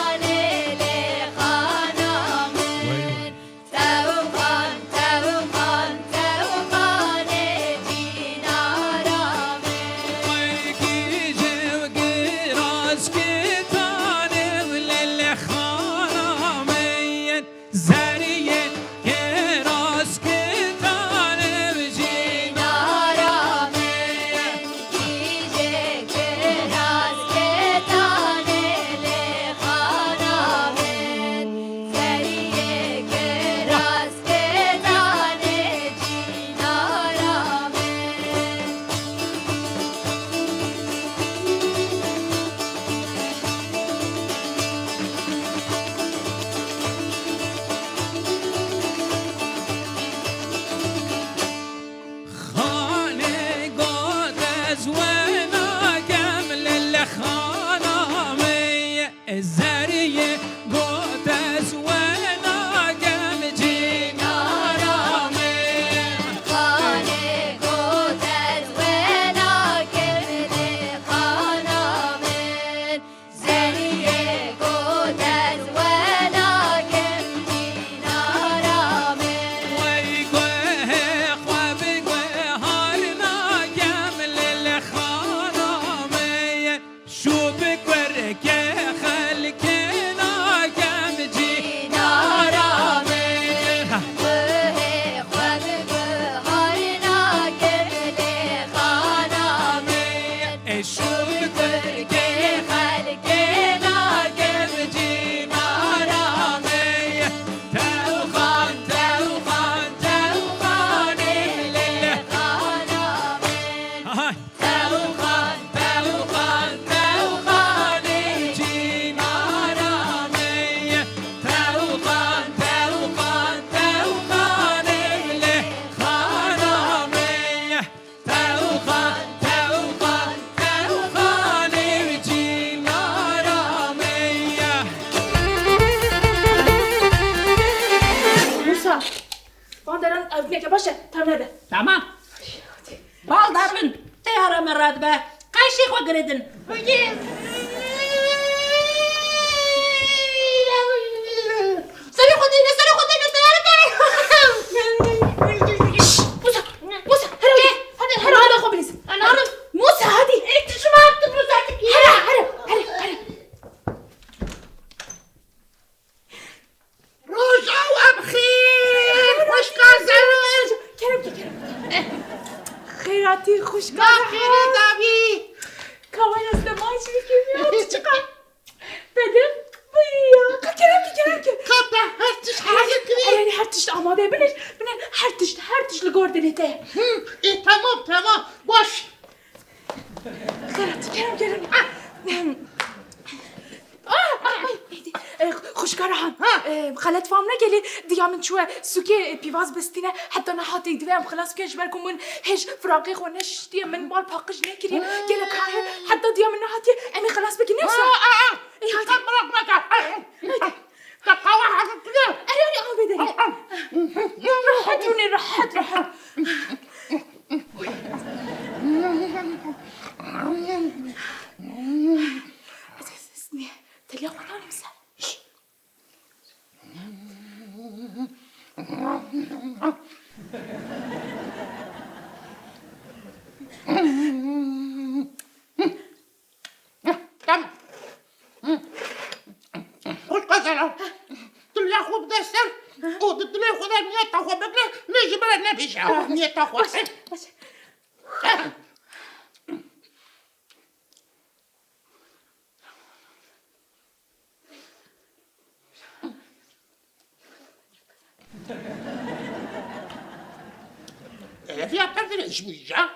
Tirkê xelkê nakim cînara me ye. Tewxan, tewxan, tewxanê lê xana me. Hay. Tewxan, tewxan, tewxanê cînara me ye. Tewxan, tewxan, tewxanê lê xana me ye. Tewxan, tewxan, tewxanê cînara me ye. Musa, van deran ew neke baş e, tev nebe. Tamam. Bal darbin, teyara me radibe. Qayşê xwe girêdin. Serê xwe deyne, serê xwe deyne, teyare me. Musa, Musa, here, hadi, here, hadi, xwe bilîz. Ana. Musa, hadi. Ê, tu ji me tu Musa dikî. Here, here, here, here. Roja we bi xêr, xwişka Zero. Kerem ki, kerem ki. Xêratî xwişka. Na xêrê davî. Kawaya Slemay çi dikî ya, çiçika. Bedim, buyur ya. Kerem ki, kerem ki. Ka te her tişt hazir kirî? Erê, erê, her tişt amade. Binêr, binêr, her tişt, her tişt li gor dilê te. Hı, e, tamam, tamam. Baş. Kerem, kerem, kerem. Ah! Ah, ay, ay, e, xwişka Rehan, ha, e, xelet fam neke lê diya min çûye sûkê, e, pîvaz bistîne, heta niha tê divê em xilas bikin, ji ber ku min hêj firaqê xwe neşiştiye, min mal paqij nekiriye, gelek kar heye, heta diya min nehatiye, em ê xilas bikin, ne wisa? Ha, ha, ha. Ê, hadi. Te bırak, bırak. Hadi. Te qehwe hazir kiriye? Erê, erê, avê derê. Al, al. Rehet rûnê, rehet, rehet. Ez, ez, ez, ne? Teliya xwe danîm ser. Tamam. Xwişka Zero. Tu ya xwe bide ser û di dilê xwe de niyeta xwe bigire, lê ji min re nebêje ew niyeta xwe. Baş, baş. Ev ya perdire ji wî ca.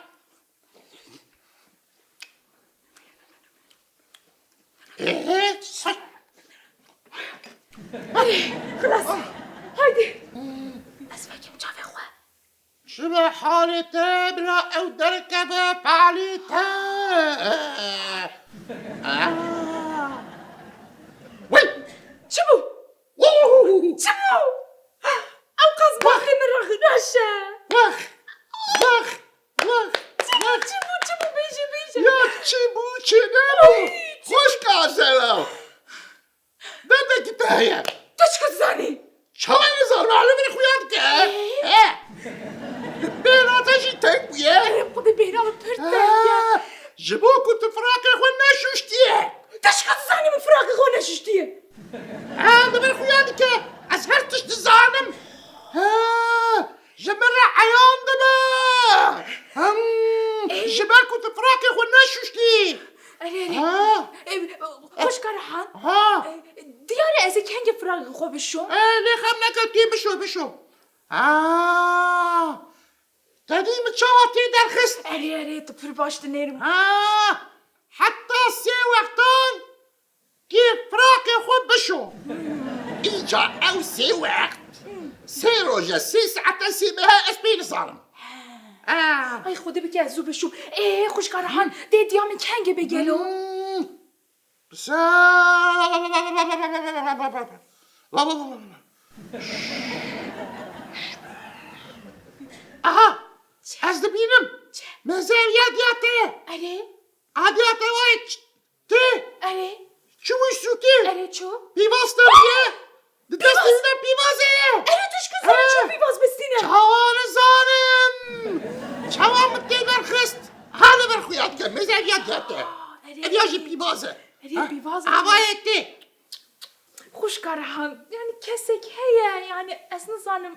Ee, say. Xilas. Haydi. Ez vekim çavê xwe. Çi be halê te, bila ew derkeve palê te. Ah. Wey! Çi bû? Woo! Çi bû? Ew qas baxê min re xweş e. Wex! Wex! Wex! Çi bû, çi bû, çi bû? Bêje, bêje. Ya çi bû, çi nebû? Ay, çi bû? Xwişka Zero. Derdekî te heye. Tu çi dizanî? Çawa nizanim, li vir xuya dike. Ee? He. Bêhna te jî teng bûye. Erê, xwedê bêhna min pir teng e. Ha, ji bo ku tu firaqê xwe neşuştiye. Tu çi dizanî min firaqê xwe neşuştiye? Ha, li vir xuya dike. Ez her tişt dizanim. Ha, ji min re eyan dibe. Him, ee, ji ber ku tu firaqê xwe neşuştî. Erê, erê. Ha. E, xwişka Rehan. Ha. E, diyar e ez ê kengê firaqê xwe bişom? E, lê xem neke, tê bişo, bişo. Ha. Te dî min çawa tê derxist? Erê, erê, tu pir baş dinêrim. Ha. Heta sê wextan tê firaqê xwe bişo. Îca ew sê wext, sê roje, sê saete, sê mehe ez pê nizanim. Ha. Ay, Xwedê bike ez zû bişûm. Ê, xwişka Rehan, dê diya min kengê bê gelo? Hmm. Aha! Ez dibînim. Çi? Mêze ev ya diya te ye. Erê? A diya te wayê ç-, tê. Erê. Çi wî sûkê? Erê ço? Pîvaz te bûye. Di destê wî de pîvazê ye. Erê tu ji ku zanî ço pîvaz bistîne? Çawa nizanim? Çawa min tê derxist? Ha, li vir xuya dike, mêze ev ya diya te. Aa, erê. Ev ya jî pîvaz e. Erê, ha? Pîvaz e. Avayê tê. Xwişka Rehan, yani kesek heye, yani ez nizanim.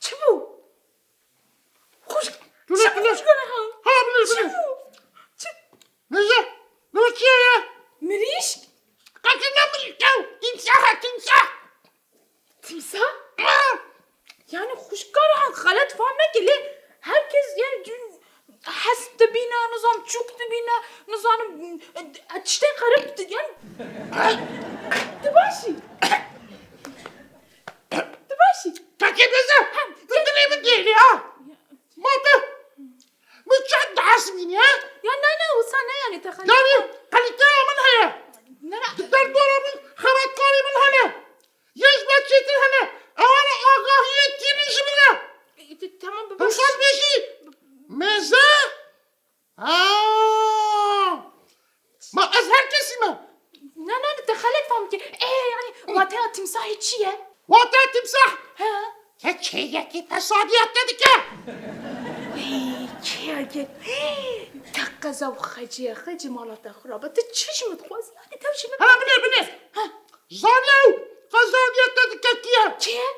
Çi bû? Xwişk. Tune, çi tune. Xwişk ha? Ha, bilê, bilê. Çi bû? Çi? Neze, ne çi ye? Mirîşk? Qakî ne mirîşk ew? Timsah e, timsah. Timsah? Ha. Yani xwişkar ha, xelet fam neke lê herkes yani dün hes dibîne, nizam çûk dibîne, nizanim, e, tiştên xerib di-, yani. Ha? Tu baş î? Tu baş î? Qakî neze, tu dilê min dihêlî ha. Ma tu Min çend dehesibînî, he? Ya ne, ne, wisa ne yani, te xelî. Yani kalîteya min heye. Ne, ne? Di derdora min xebatkarê min hene. Yê ji me çêtir hene. Ewana agahiyê tînin ji min re. E, t-, tamam, baba. Wisa dibêjî mêze? Ha! Ma ez her kesî me. Na, na, te xelet fam kir. Ê, yani, wateya timsahê çi ye? Wateya timsah? He. Te çêyekî fesadiyet te dike. Ê, çêyekî. Te qeza û xecî ye, xecî mala te xirab e. Tu çi ji min dixwazî? Yani, te ji min... Hele binê, binê. He. Zanî ew fesadiyet te dike kî ye? Kî ye?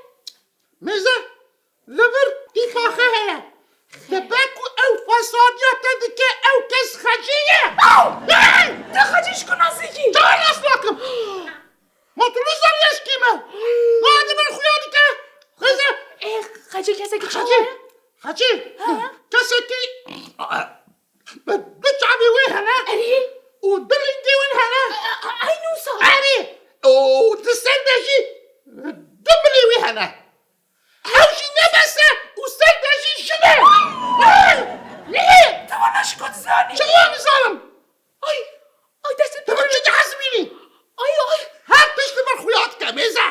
Mêze, li vir tîfaxe heye. Dibe ku ew fesadiya te dike, ew kes xecê ye. Aw! Hey! Te xecê ji ku nas dikî? Çawa nas nakim? Ma tu nizanî ez kî me? Ma di min xuya dike. Xeze. Ê, xecê kesekî çawa ye? Xecê. Ha? Kesekî Bi du çavê wê hene. Erê. Û du rîngê win hene. A, a, a, eynû wisa. Erê. Û di ser de jî du milê wî hene. Ew jî ne bes e û ser de jî jin e. Ay! Nê? Te wana ji ku dizanî? Çawa nizanim? Ay! Ay, destê... Tu min çi dihesibînî? Ay, ay! Her tişt li min xuya dike, mêze.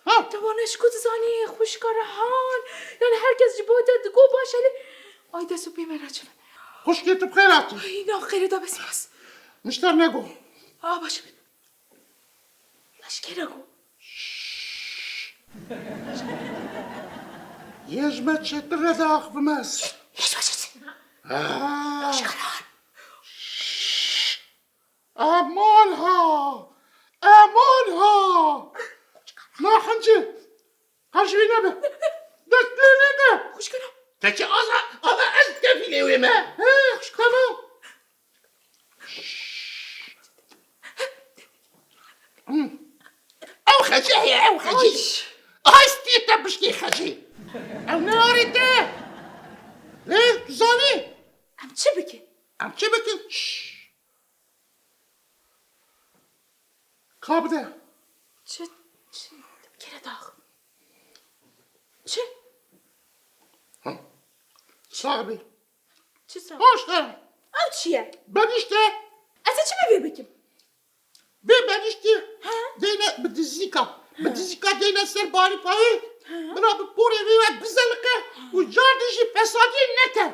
Ha? Te wana ji ku dizanî, xwişka Rehan? Yani herkes ji bo te digo baş e lê. Ay, dest û pê me naçe. Xwişkê tu bi xêr hatî. Ay, nav xêrê de be spas. Nişter nego. A, baş e. Eşkere ku. Yê ji me çêtir re diaxivime ez. Yê ji me çêtir. Ah. Şşş. Eman ha! Eman ha! Na hincê! Her ji wî nebe! Dest pê neke! Xwişkana! Keçê aza, aza ez tevîlê wê me! He, tamam! Ew xecê heye, ew xecê! Ay! Ay stê te bişkê xecê! Ew ne arê te! Lê tu zanî! Em çi bikin? Em çi bikin? Şşş! Ka bide. Çi? Çi? Kere dax. Çi? Hı. Sax bî. Çi sax? Baş e. Ew çi ye? Benişte. Ez ê çi bi vê bikim? Vê beniştî Ha? Deyne bi dizîka. Bi dizîka deyne ser barî payê. Ha? Bila bi porê vê ve bizelike û car dî jî fesadiyê neke.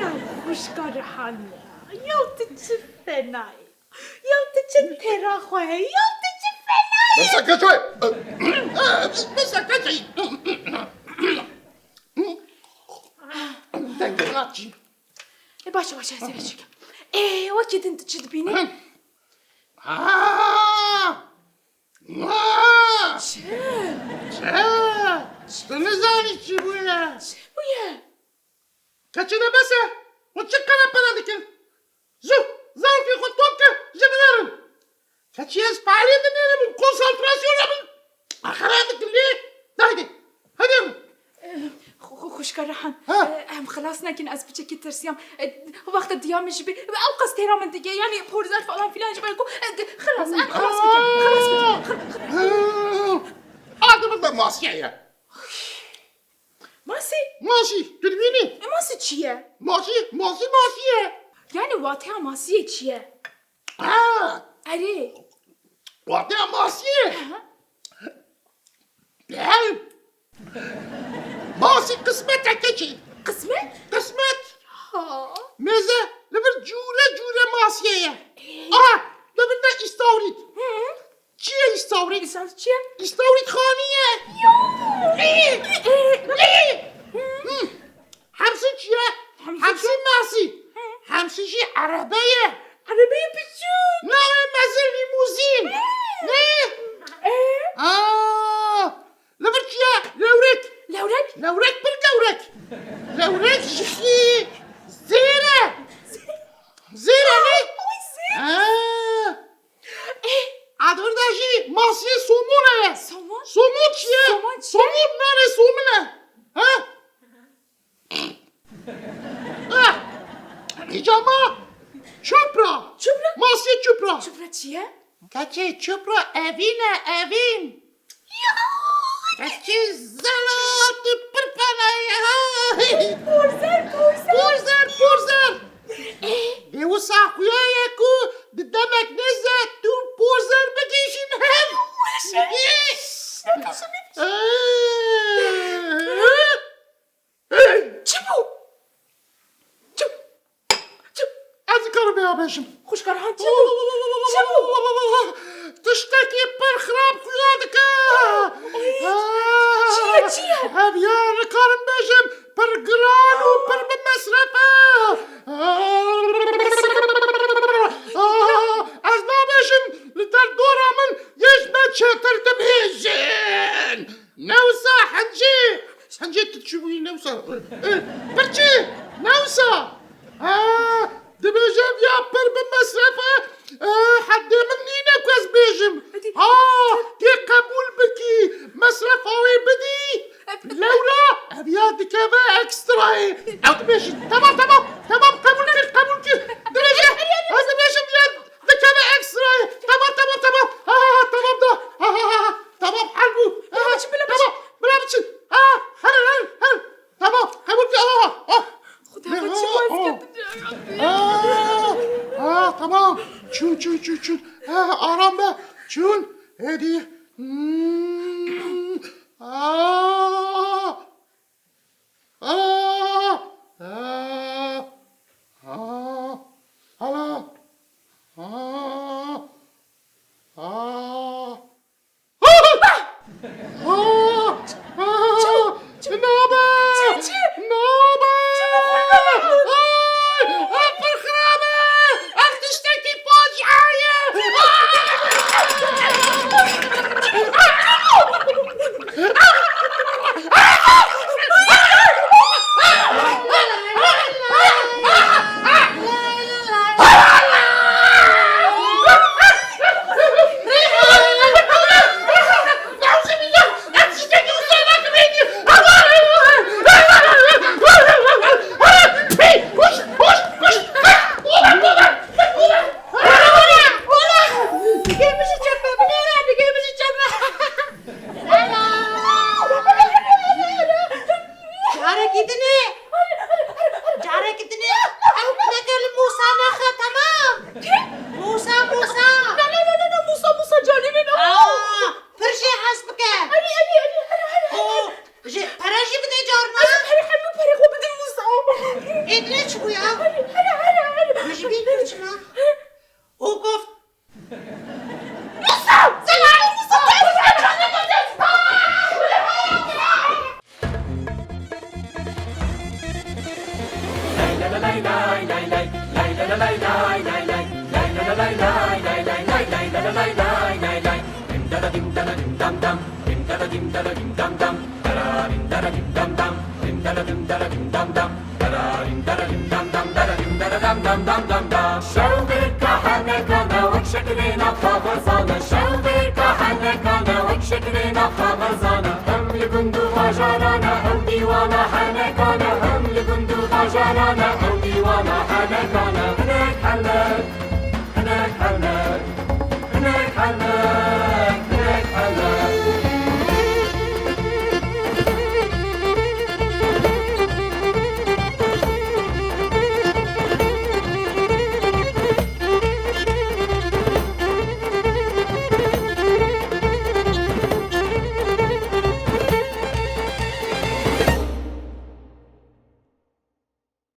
Ya xwişka Rihan ya. Ya tu çi fena yî. Ya tu çi têra xwe heye, ya tu çi fena yî. Besa keçoy. Besa keçoy. Dengê raçî. E, baş e, baş e, ez ê çêkim. E, wekî din tu çi dibînî? Ha! Ha! Çi? Çi? Tu nizanî çi bûye? Çi bûye? Keçê de bes e. Hûn çi qerepere dikin? Zû, zarokê xwe top ke, ji min herin. Keçê ez feelê dinêrim û konsantrasyona min xera dikin lê. Haydi, hadi. Eh, xu-, xu-, xwişka Rehan, Ha. eh, em xilas nekin, ez piçekî tirsiyam. Eh, wexta diya min jî bê, ew qas têra min dike, yanî porzer falan filan ji ber ku, eh, xilas, em xilas bikin, xilas bikin. Aa! Aa! Adi min de masiye ye. Masî? Masî, tu dibînî? E, masî çi ye? Masî, masî, masî ye. Yani wateya masiyê çi ye? Ha! Erê. Wateya masiyê? He. Hey! Masî qismet e keçî. Qismet? Qismet. Ha. Mêze li vir cûre cûre masiyê ye. Ê. Aha, li vir de îstawrît. Hı. Çi ye îstawrît? Îstawrît çi ye? Îstawrît xanî ye. Ya! Ê! Ê! Ê! Hı. Hemsî çi ye? Hemsî Hemsî çi? Masî. Hı. Hemsî jî erebe ye. Erebeyê piçûk. Navê mezin lîmuzîn. Hı. Ne? Ê? Aa! Li vir çi ye? Lewrek. Lewrek? Lewrek pir gewrek. Lewrek jixî zêr e. Zêr e ne? Oy zêr. Ha. Eh. Adorda jî masiyê somon e. Somon? Somon çi ye? Somon çi ye? Somon nanê somon e. Ha? Ah. Hicama çupra. Çupra? Masiyê çupra. Çupra çi ye? Keçê çupra evîn e, evîn. Ya! Keçê zela tu pir fena ye, ha! Porzer, porzer. Porzer, porzer. Eh. Vê wisa xuya ye ku di demek nêze tu porzer bigihîşîn hev. Weş e. Eh. Weş e. Eh. Çi bû? Çi? Çi? Ez dikarim vêya bêjim. Xwişka Rehan, çi bû? Çi bû? Tiştekî pir xirab xuya dike. Oy, çi ye, çi ye? Ev ya nikarim bêjim, pir giran û pir bi mesref e. Ez nabêjim, li derdora min yê ji me çêtir dibêjin. Newsa hincê! Hincê tu çi bûyî newsa? Eh, birçî! Newsa! Ha, dibêje ev ya pir bi mesref e. Eh, heddê min nîne ku ez bêjim. Ha, tê qebûl bikî, mesrefa wê bidî. Lewra, ev ya dikeve ekstrayê. Ew dibêjin. Temam, temam, temam, qebûl kir, qebûl kir. Dibêje, ez dibêjim ya Dikeve ekstrayê. Tamam, tamam, tamam. Ha, ha, ha, tamam da. Ha, ha, ha, ha. Tamam, hal bû. Ha, Bila biçin, bila biçin. Tamam, bila biçin. Ha, her, her, her. Tamam, qebûl kir. Ha, ha, ha. Xuda, Ne, bacım, ha, ha. Ha, ha, tamam. Çün, çün, çün, çün. Ha, aram be. Çün. Hadi. Hmm. Ha. Aa! Aa! Aa! Aa! Aa! Aa! Aa! Aa! Çabuk, çabuk. Ne haber? Şewqê kahenekane wek şekilê nav xwe xwezane. Şewqê kahenekane wek şekilê nav xwe xwezane. Hem li gund û bajarane, ew dîwana henekane. Hem li gund û bajarane, ew dîwana henekane.